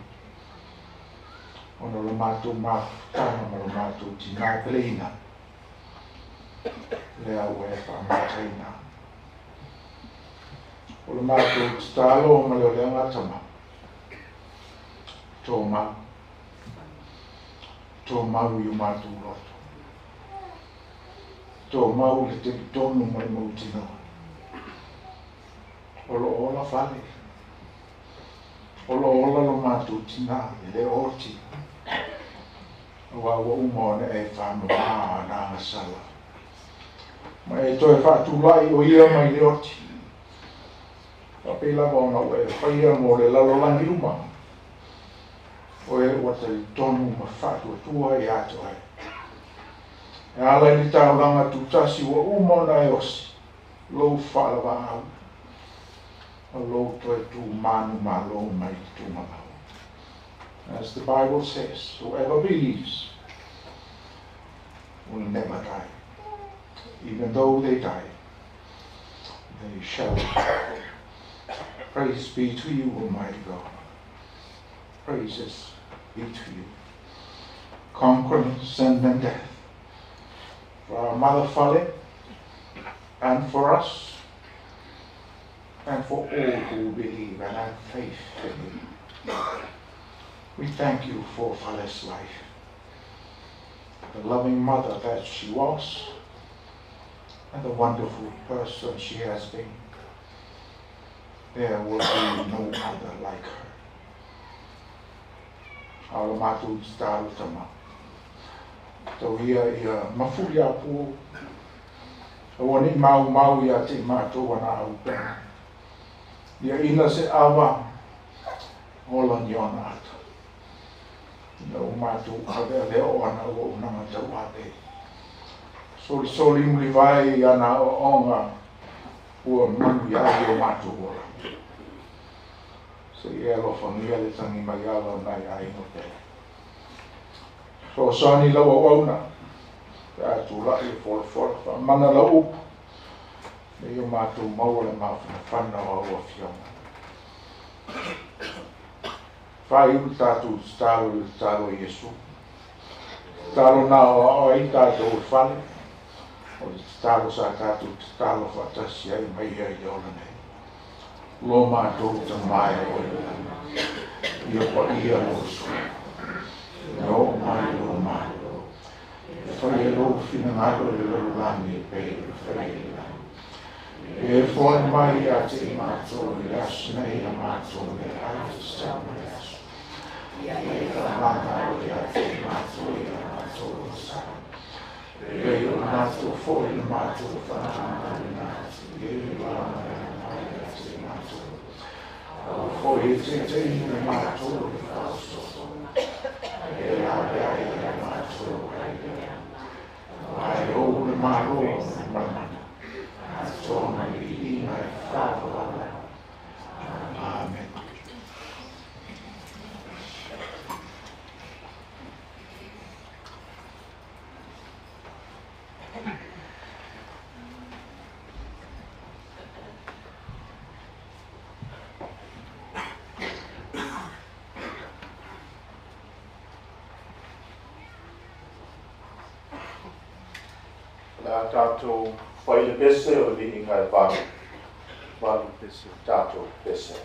Ona o le matou mafutaga ma lo matou tinā peleina. Lea ua e faamataina. O le matou tatalo ma le o le agatama. Tō mau. Tō mau i o matou loto. Tō mau i le talitonu ma le mautinoa. O lo o ola Fale. O lo o ola lo matou tinā e le oti. Auā ua uma ona e faamamā ana agasala. Ma e toe faatulai o ia mai le oti. Faapei lava ona ua e faia mo le lalolagi uma. O e ua talitonu ma faatuatua iā te oe. E ala i le taulaga tutasi ua uma ona e osi, lou faalavaau, ma lou toe tu manumalo mai le tumalau. As the Bible says, whoever believes will never die. Even though they die, they shall live. Praise be to you, Almighty God. Praises be to you. Conquering sin and death. For our mother Fale, and for us, and for all who believe and have faith in you. We thank you for Fale's life, the loving mother that she was, and the wonderful person she has been. There will be no other like her. A o le matou tatalo tama. Tau ia ia mafuli a pō. Aua nei maumau ia te i matou ana au pea. Ia ina se ava ola ni ona ata. Ina ua matou aveave o ana auaunaga tauave. Solisoli mulivae i ana aoaoga ua manuia ai o matou ola. Se i e alofagia le tagi mai ala o nai aiga pele. Fesoasoani lau auauna pe a tulai e folafola faamana lau upu ina ia matou maua le mafanafana o au afioga. Faaiu le tatou tatalo i le tatalo a Iesu. Tatalo na aoao ai tatou o le fale, o le tatalo sa tatou tatalo faatasi ai ma ia i le ola nei. Lo matou Tama e o i le lagi, ia paia lou uso. Ia oo mai lou Malo. Ia faia lou finagalo i le lalolagi e pei ona faia i le lagi. Ia e foai mai ia te i matou i le aso nei a matou meaai tatau ma le aso. Ia e faamagalo ia te i matou i a matou onosala. E pei o le matou foi le matou faamagaloina atu i e ua mai ia te i matou. Aua foi e taitaiina le matou i le faasoso, ae e laveai ia matou ai lea. Aua e ou le Malo ma le mana, atoa ma le viiga e faavavau. Amen. a tātou whaile pese o li inga e valu. Valu pese, tātou pese.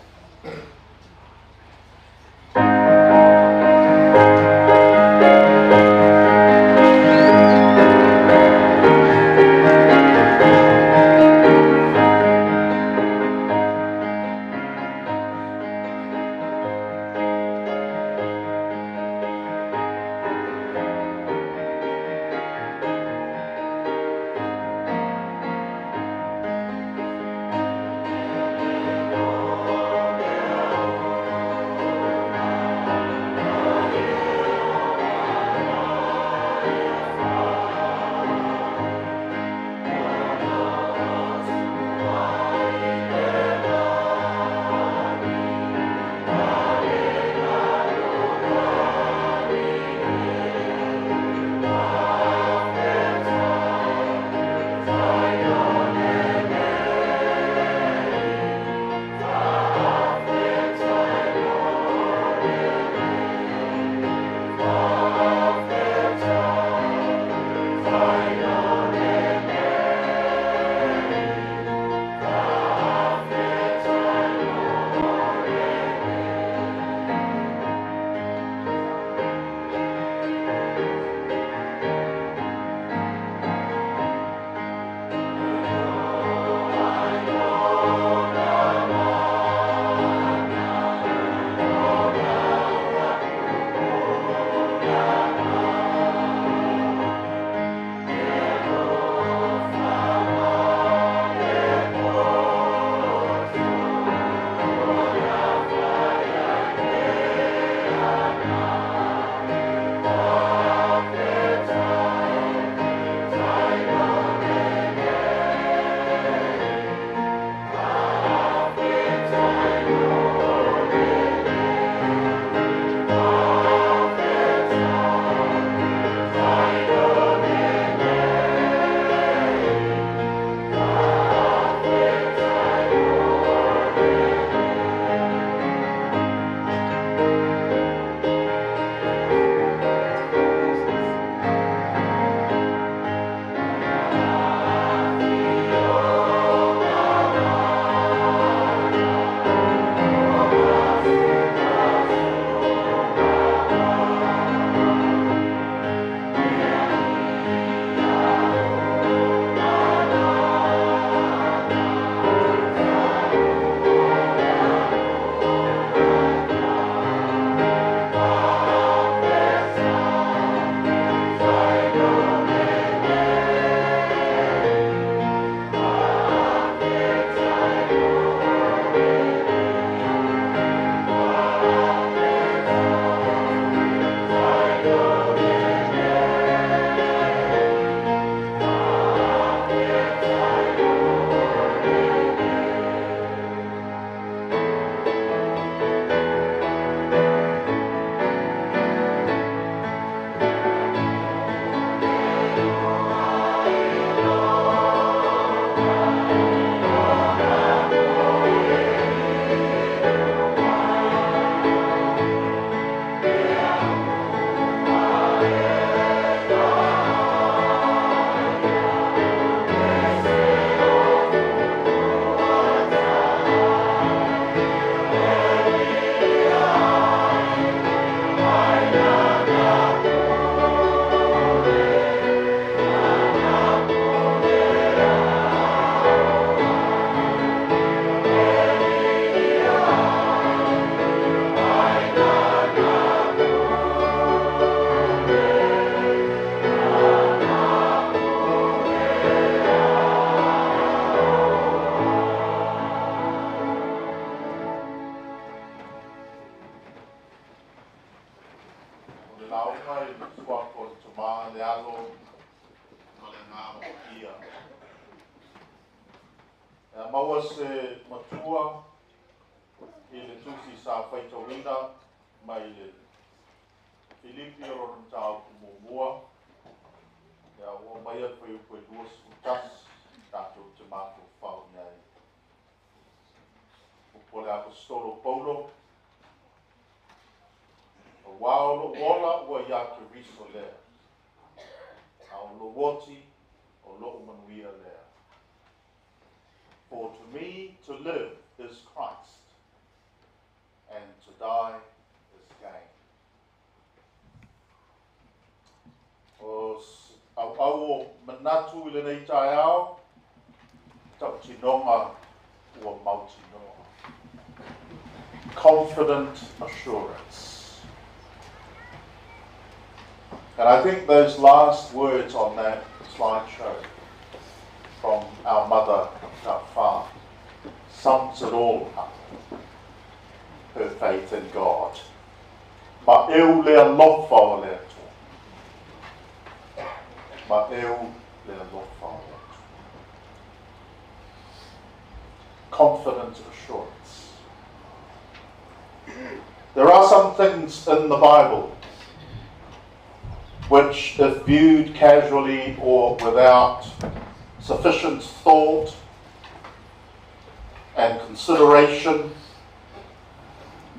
Maua se matua i le tusi sa faitauina mai le Filipi o lona mataupu muamua ia ua mai le fuaiupu e 21 tatou te mafaufau i ai. Upu o le Aposetolo Paulo, auā o lou ola ua iā Keriso lea, a o lou oti o lo'u manuia lea. For to me to live is Christ, and to die is gain. O auau o manatu i lenei taeao, tautinoga ua mautinoa. Confident assurance. And I think those last words on that slideshow from our mother, Tafa, sums it all up. Her faith in God. Ma eu le alofa o le Atua. Ma eu le alofa o le Atua. Confident assurance. There are some things in the Bible which, if viewed casually or without sufficient thought and consideration,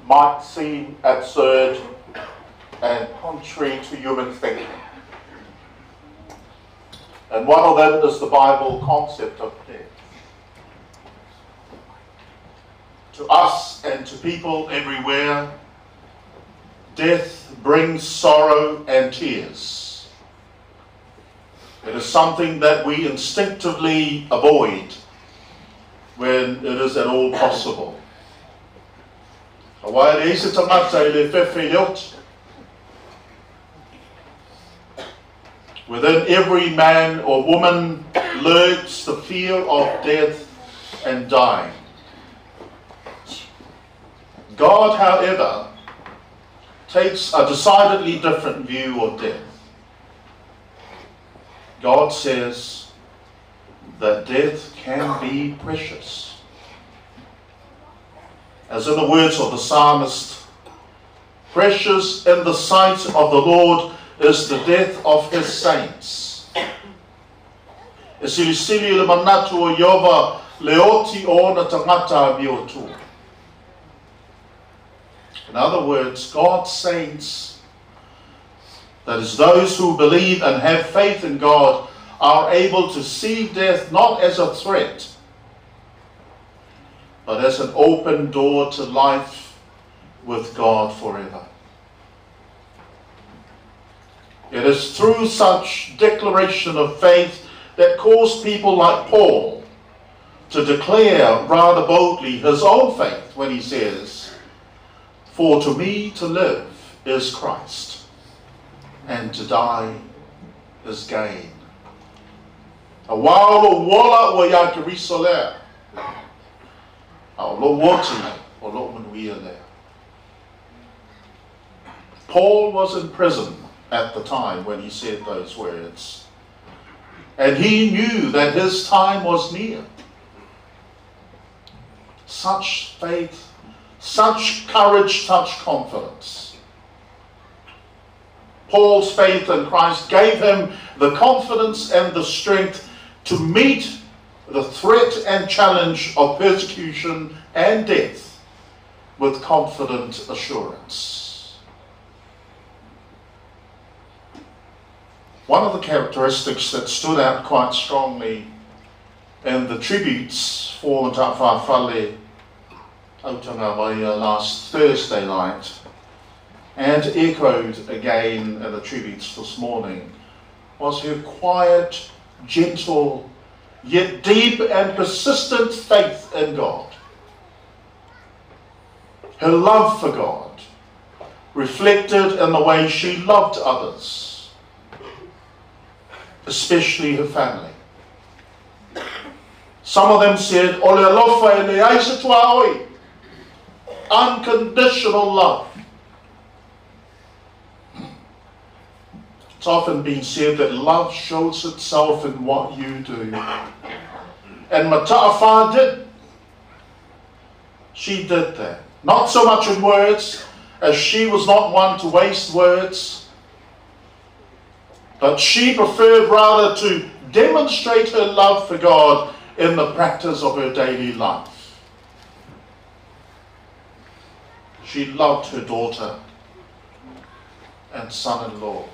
might seem absurd and contrary to human thinking. And one of them is the Bible concept of death. To us and to people everywhere, death brings sorrow and tears. It is something that we instinctively avoid when it is at all possible. Auā e leai se tagata e le fefe i le oti. Within every man or woman lurks the fear of death and dying. God, however, takes a decidedly different view of death. God says that death can be precious. As in the words of the psalmist, precious in the sight of the Lord is the death of his saints. E silisili le manatu o Ieova le oti o ona tagata amiotua. In other words, God's saints, that is, those who believe and have faith in God, are able to see death not as a threat, but as an open door to life with God forever. It is through such declaration of faith that caused people like Paul to declare rather boldly his own faith when he says, For to me to live is Christ, and to die is gain. Auā o lou ola ua iā Keriso lea, a o lou oti o lou manuia lea. Paul was in prison at the time when he said those words. And he knew that his time was near. Such faith, such courage, such confidence. Paul's faith in Christ gave him the confidence and the strength to meet the threat and challenge of persecution and death with confident assurance. One of the characteristics that stood out quite strongly in the tributes for Mata'afa Autagavaia last Thursday night and echoed again in the tributes this morning was her quiet, gentle, yet deep and persistent faith in God. Her love for God reflected in the way she loved others, especially her family. Some of them said, Ole alofa e leai se tuaoi. Unconditional love. It's often been said that love shows itself in what you do. And Mata'afa did. She did that. Not so much in words, as she was not one to waste words, but she preferred rather to demonstrate her love for God in the practice of her daily life. She loved her daughter and son in law.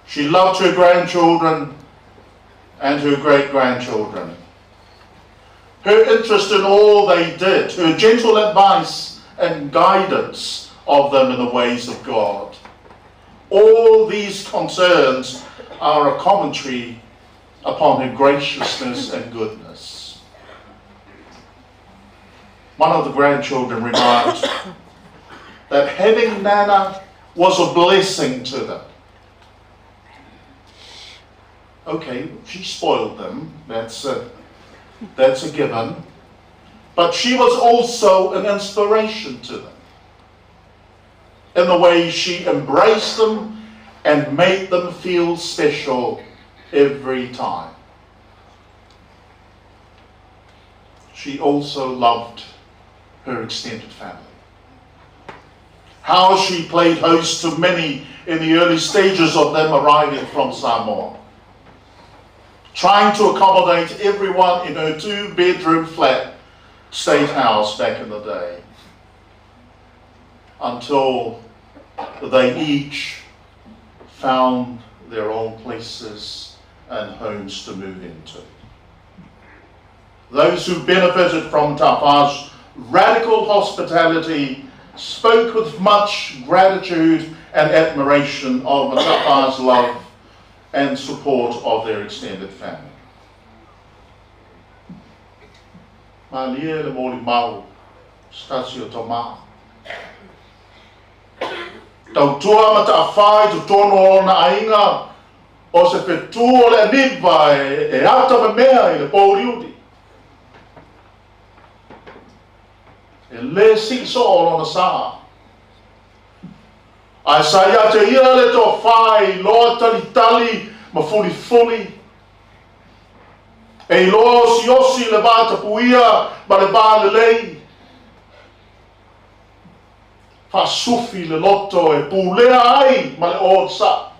She loved her grandchildren and her great grandchildren. Her interest in all they did, her gentle advice and guidance of them in the ways of God. All these concerns are a commentary upon her graciousness and goodness. One of the grandchildren remarked that having Nana was a blessing to them. Okay, she spoiled them, that's a, that's a given. But she was also an inspiration to them in the way she embraced them and made them feel special every time. She also loved her extended family. How she played host to many in the early stages of them arriving from Samoa. Trying to accommodate everyone in her two bedroom flat state house back in the day. Until they each found their own places and homes to move into. Those who benefited from Tafa's radical hospitality spoke with much gratitude and admiration of Matafa's love and support of their extended family. Malie le moli mau, stasio tama. Tautua mata'afā i totonu o lona aiga, o se fetu o le aniva e ata memea i le pouliuli. E lē sii soo lona sā. Ae sa ia te ia le tofā e iloa talitali ma fulifuli. E iloa osiosi le vatapuia ma le va lelei. Faasufi le loto e pulea ai ma le onosai.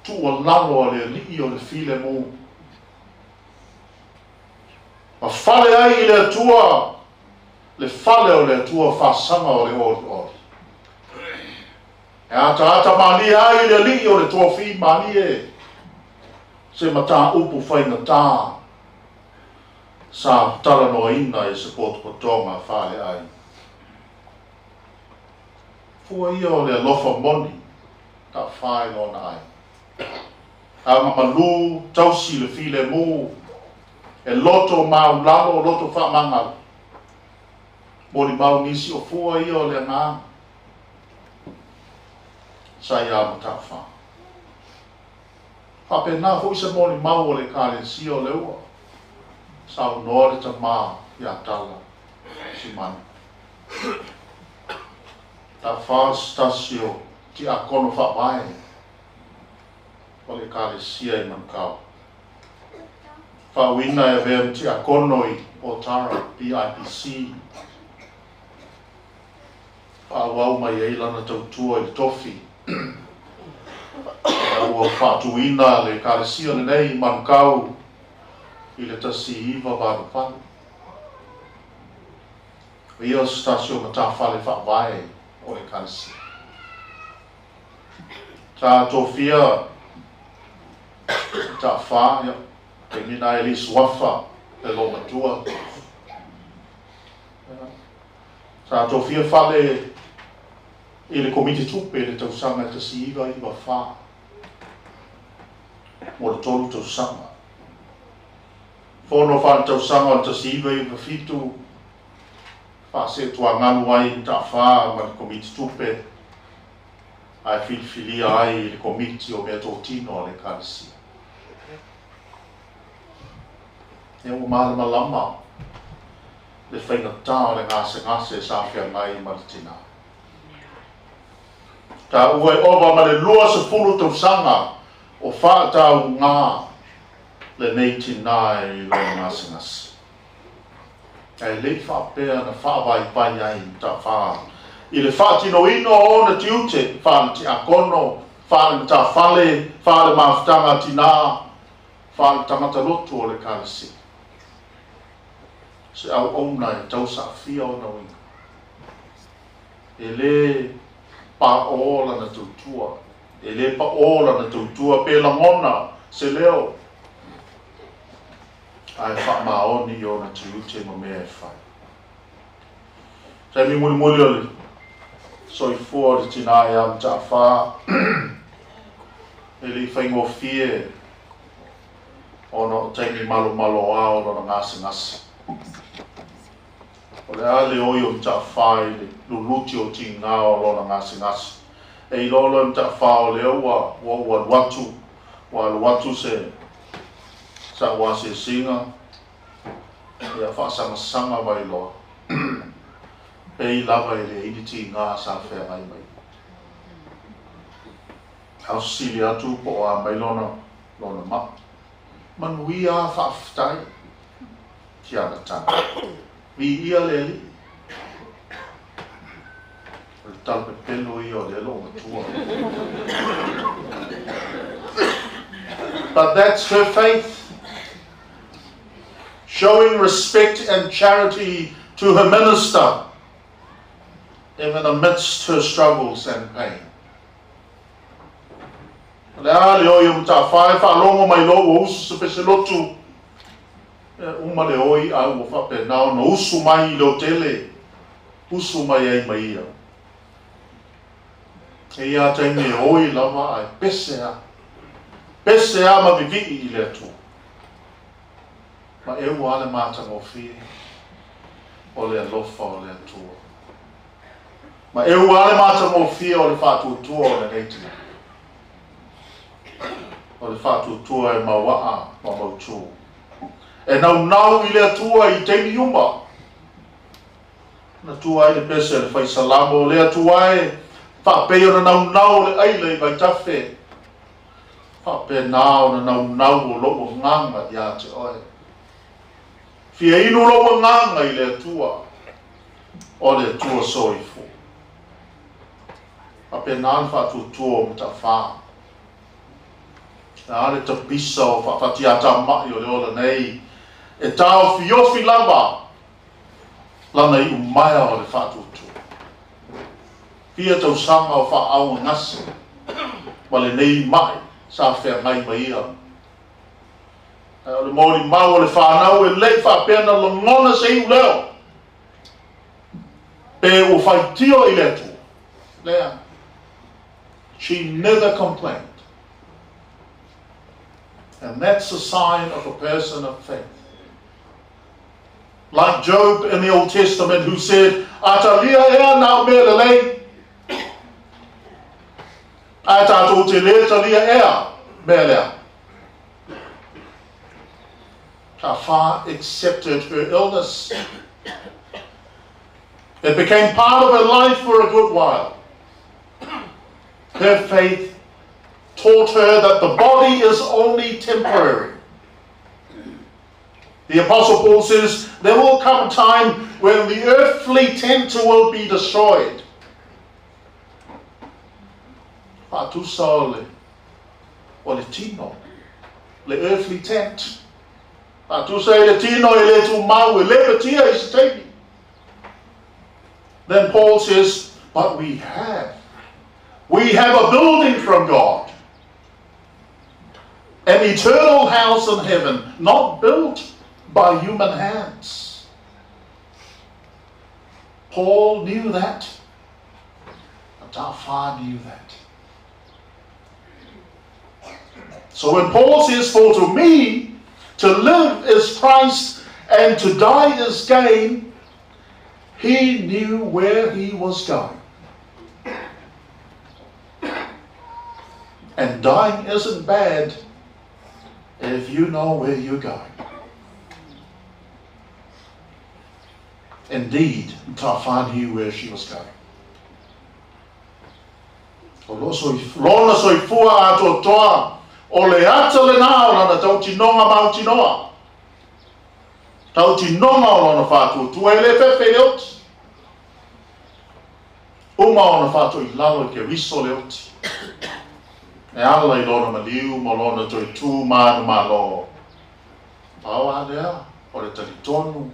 Tuualalo a le Alii o le filemu. Ma fale ai i le Atua le fale o le Atua faasaga o le olioli. E ataata malie ai le Alii o le tofi malie se mataupu faigata sa talanoaina i se potopotoga faaleai. Fua ia o le alofa moni taʻafā i lona ai. Agamalū tausi le filemu, e loto maulalo, loto faamagalo. Molimau nisi o fua ia o le agaga sa iā ma taʻafā. Faapena foʻi se molimau o le Ekalesia o le ua saunoa le tamā iā Tala Simanu. Taʻafā se tasi o tiakono faavae o le Ekalesia i Manukau. Faauuina e avea ma tiakono i Otara BIPC. Faaauau mai ai lana tautua i le tofi. Ina ua faatuina le Ekalesia lenei i Manukau i le 1988. O ia o se tasi o matafale faavae o le Ekalesia. Sa tofia taʻafā, ia, taimi lena e le i suafa le loomatua. Sa tofia Fale i le Komiti Tupe i le tausaga e 1994 mo le tolu tausaga. Fono faaletausaga o le 1997, faaseetuagalu ai i Mata'afa ma le Komiti Tupe ae filifilia ai i le Komiti o Meatotino a le Ekalesia. Ia ua malamalama le faigata o le gasegase sa feagai ma le tinā. Taua e ova ma le 20 tausaga o faataugā lenei tinā i lona gasegase. Ae le i faapea na faavaivai ai Mata'afa i le faatinoina o ona tiute faale-tiakono, faale-matafale, faale-mafutaga tinā, faale-tagata lotu o le Ekalesia. Se auauna e tau saafia ona uiga. E lē paʻō lana tautua. E lē paʻō lana tautua pe lagona se leo, ae faamaoni i ona tiute ma mea e fai. Taimi mulimuli o le soifua o le tinā iā Mataafa, e le i faigofie ona o taimi malomaloā o lona gasegase. O le a le oi o Mataafa i le luluti o tigā o lona gasegase. E iloa loa e Mataafa o lea ua ua ou alu atu, ua alu atu se sa'u asiasiga, ia faasagasagamai loa, pei lava e leai ni tigā sa feagai mai. Ao sili atu po o a mai lona lona maʻi. Manuia a faafetai ki ana tala. Viia le Alii. O le tala pepelo ia o lea lo'u matua. But that's her faith. Showing respect and charity to her minister, even amidst her struggles and pain. O le a le oi o Mataafa e faalogo mai loa ua usu se pese lotu, e uma le oi a ua faapena ona usu mai i le otele, usu mai ai ma ia. E ia taimi e oi lava ae pese a. Pese a ma vivii i le Atua. Ma e ua a le matagofie o le alofa o le Atua. Ma e ua a le matagofie o le faatuatua o lenei tina. O le faatuatua e mauaa ma mautū. E naunau i le Atua i taimi uma. Na tua ai le pese a le fai salamo, o le Atua e, faapei ona naunau o le ʻaila i vaitafe, faapena ona naunau o lou agaga iā te oe. Fia inu lou agaga i le Atua, o le Atua soifua. Faapena le faatuatua o Mataafa. A le tapisa o faafatiatamai o le ola nei, e taofiofi lava lana iumaea o le faatuatua. Fia tausaga o faaauagase ma lenei maʻi sa feagai ma ia. Ae o le molimau o le fanau e le i faapea na lagona se iu leo pe ua faitio i le Atua. Lea. She never complained. And that's a sign of a person of faith. Like Job in the Old Testament who said, Atalia ea na o mea lelei. Ae tātou te lē talia ea mea lea. Ka accepted her illness. It became part of her life for a good while. Her faith taught her that the body is only temporary. The Apostle Paul says, There will come a time when the earthly tent will be destroyed. Faatusa o le, o le tino, le earthly tent. Faatusa i le tino e le tumau, e le patia i se taimi. Then Paul says, but we have. We have a building from God. An eternal house in heaven, not built by human hands. Paul knew that. Mataafa knew that. So when Paul says, For to me, to live is Christ and to die is gain, he knew where he was going. And dying isn't bad if you know where you're going. Indeed, Mataafa knew where she was going. O lo lona soifua atoatoa o le ata lenā o lana tautinoga mautinoa. Tautinoga o lona faatuatua e le fefe i le oti. Uma ona faatoilalo i Keriso le oti. E ala i lona maliu ma lona toe tū manumalo. Pau a lea o le talitonu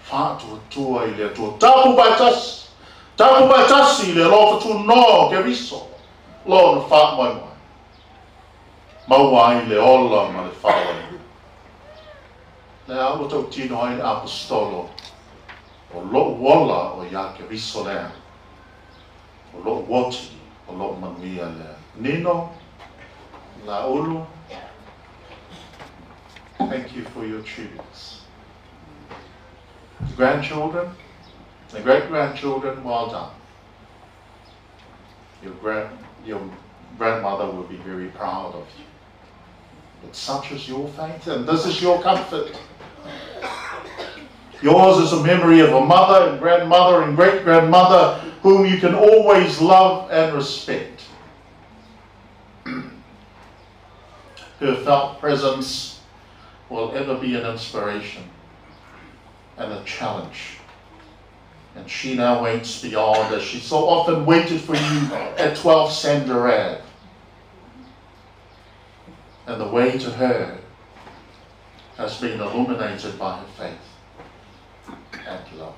faatuatua i le Atua. Tapu faatasi, tapu faatasi i le alofa tunoa o Keriso. lona faamoemoe, maua ai le ola ma le faaolaina. Lea ua tautino ai le Aposetolo, O lou ola o iā Keriso lea, o lou oti o lou manuia lea. Nino, Laulu, thank you for your tributes. The grandchildren, the great-grandchildren, well done. Your grandmother will be very proud of you. But such is your faith, and this is your comfort. Yours is a memory of a mother and grandmother and great-grandmother whom you can always love and respect. Her felt presence will ever be an inspiration and a challenge. And she now waits beyond, as she so often waited for you at 12 Sandarad. And the way to her has been illuminated by her faith and love.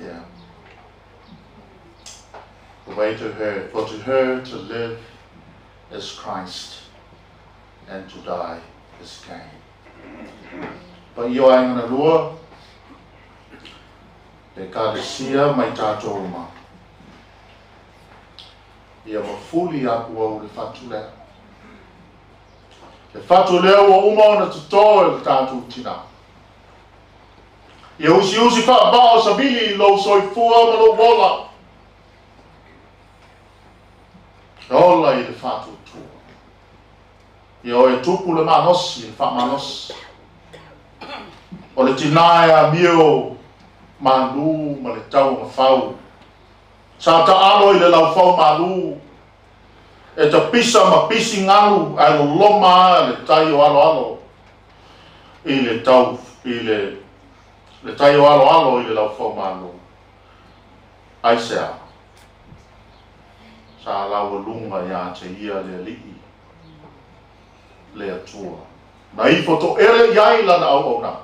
Yeah. The way to her, for to her to live is Christ, and to die is gain. But you are going to lure le kalesia mai tātou uma. Ia mafuli aku au le fatu lea. Le fatu lea ua uma ona totō e le tātou tinā. Ia usiusi faavao savili i lou soifua ma lou ola. E ola i le faatuatua. Ia oe tupu le malosi i le faamalosi. O le tinā e amio malū ma le tauagafau. Sa taalo i le laufau malū. E tapisa ma pisi galu ae loloma a le tai o aloalo i le tau i le le tai o aloalo i le laufau malū. Aisea? Sa laualuga iā te ia le Alii, le Atua. Na ifo toʻele i ai lana auaunaga.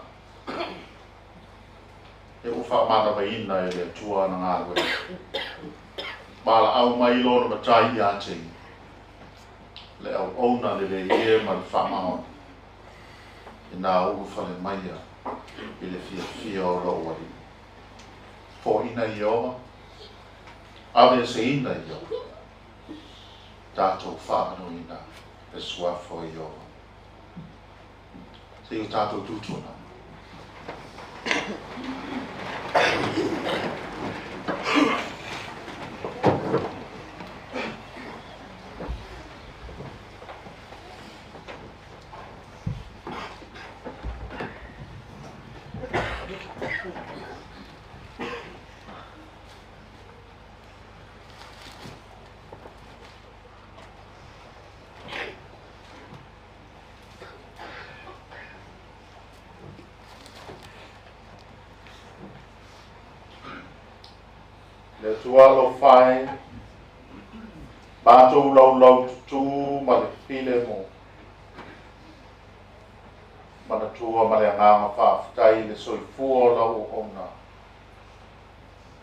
E ua faamanavaina e le Atua ana galuega. Valaau mai lona matai iā te ia, le auauna lelei e ma le faamaoni, inā ulufale maia i le fiafia o lou Alii. Foaiina Ieova, aveeseina Ieova, tatou faamanuina le suafa o Ieova. Se i o tatou tutuna. Le Atua alofa e, matou laulau tutū ma le filemu. Manatua ma le agaga faafetai i le soifua o lau auauna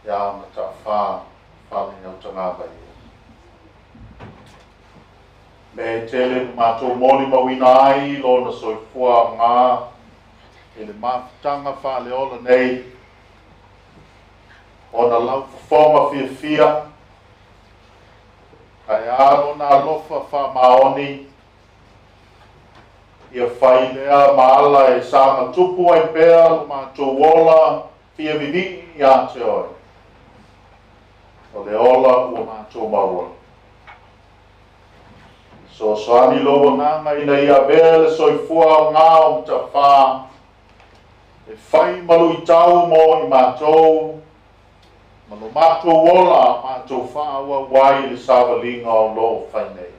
ia Mataafa Fale Autagavaia. Mea e tele ua matou molimauina ai lona soifua aoga i le mafutaga faaleola nei, ona laufofoga fiafia, ae a lona alofa faamaoni, Ia fai lea ma ala e saga tupu ai pea lo matou ola fia vivii iā te oe, o le ola ua matou maua. Fesoasoani lou agaga ina ia avea le soifua aoga o Matafā e fai ma luitau mo i matou. Ma lo matou ola matou faaauau ai le savaliga o lo o fai nei.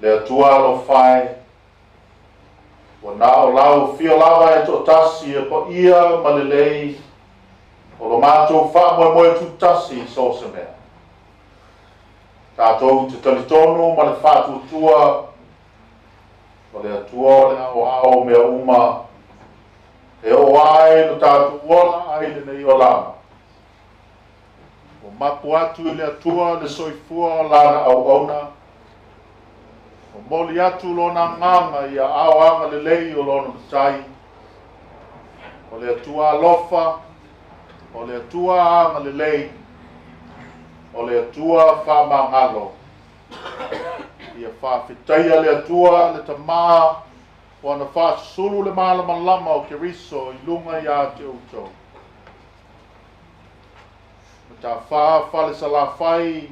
Le Atua alofa e, ua na o lau afio lava e toatasi e paia ma lelei o lo matou faamoemoe tutasi i so o se mea. Tatou te talitonu ma le faatuatua o le Atua o le aoao o mea uma e oo ai lo tatou ola ai lenei olaga. Ua mapu atu i le Atua le soifua o lana auauna, momoli atu lona agaga i aao agalelei o lona Matai. O le Atua alofa, o le Atua agalelei, o le Atua faamagalo. Ia faafetaia le Atua le Tamā ua na faasusulu le malamalama o Keriso i luga iā te outou. Matafā fale Salafai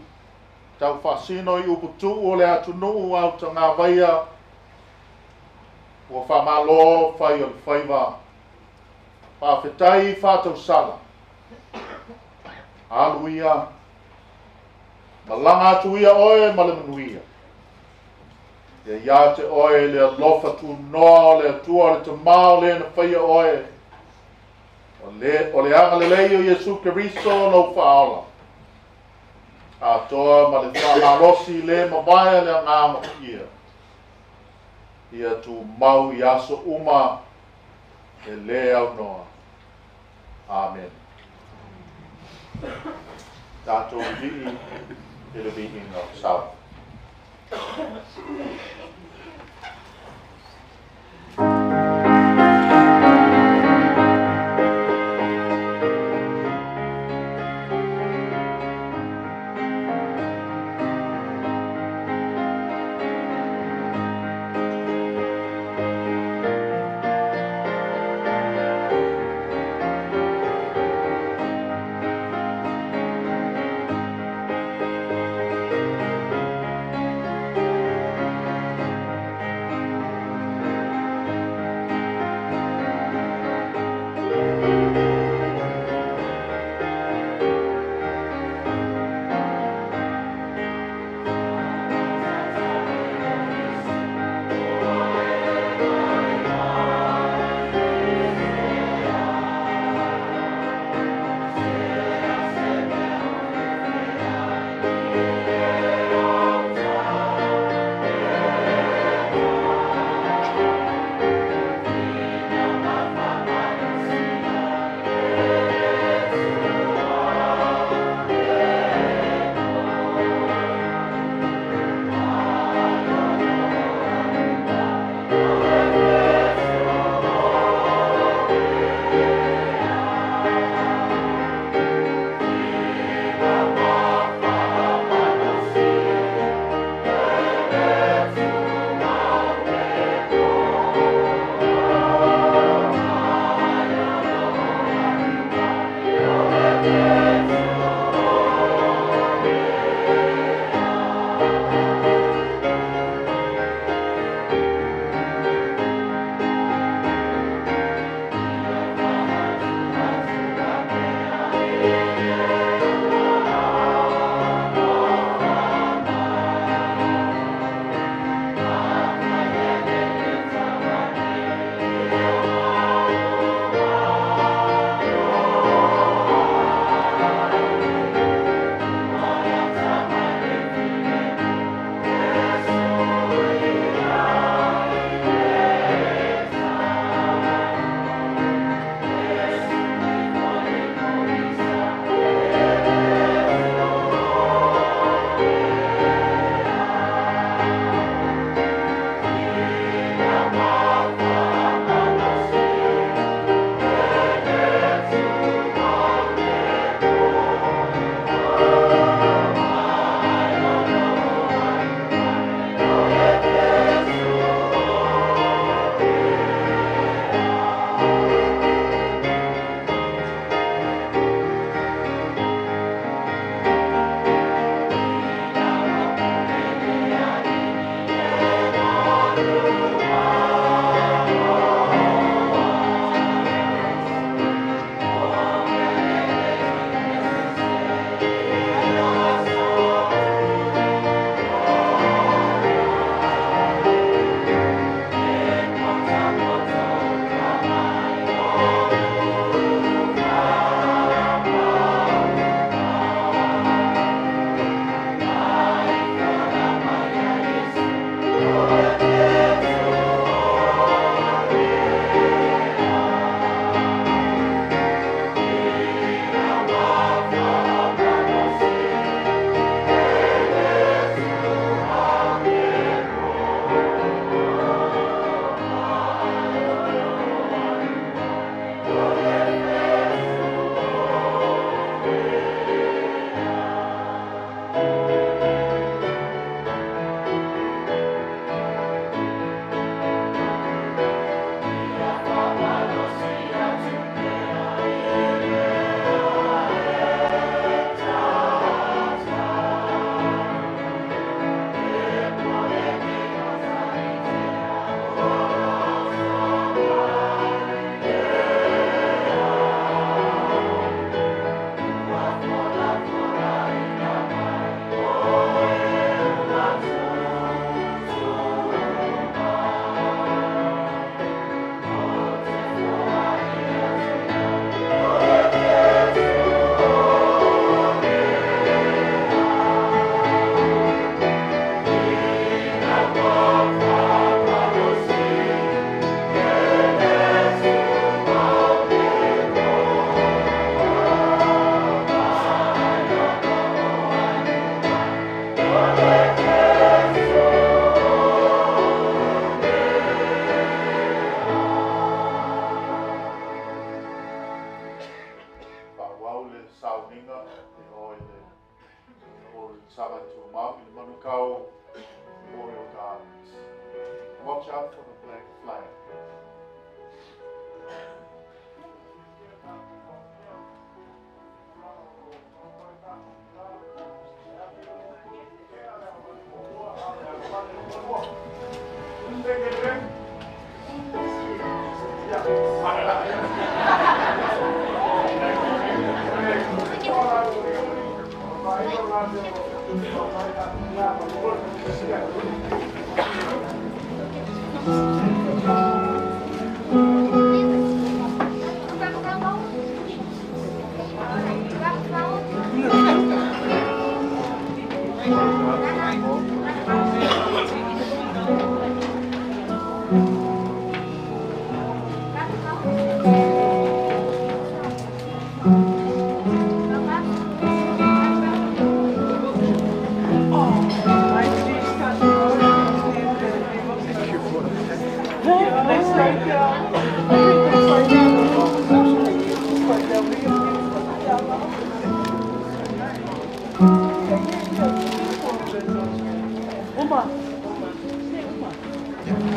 tau faasino i uputuu o le atunuu autagavaia ua faamalo fai o le faiva. Faafetai faatausala. Alu ia, malaga atu ia oe ma le manuia. Ia iā te oe le alofa tunoa o le Atua o le Tamā o le na faia oe. O le agalelei o Iesu Keriso lou faaola. Atoa ma le faamalosi le mavae a le Agaga Paia. Ia tumau i aso uma e lē aunoa. Amen. Tatou lilii i le viiga o sau. Watch out for the black flag. Uma. Uma.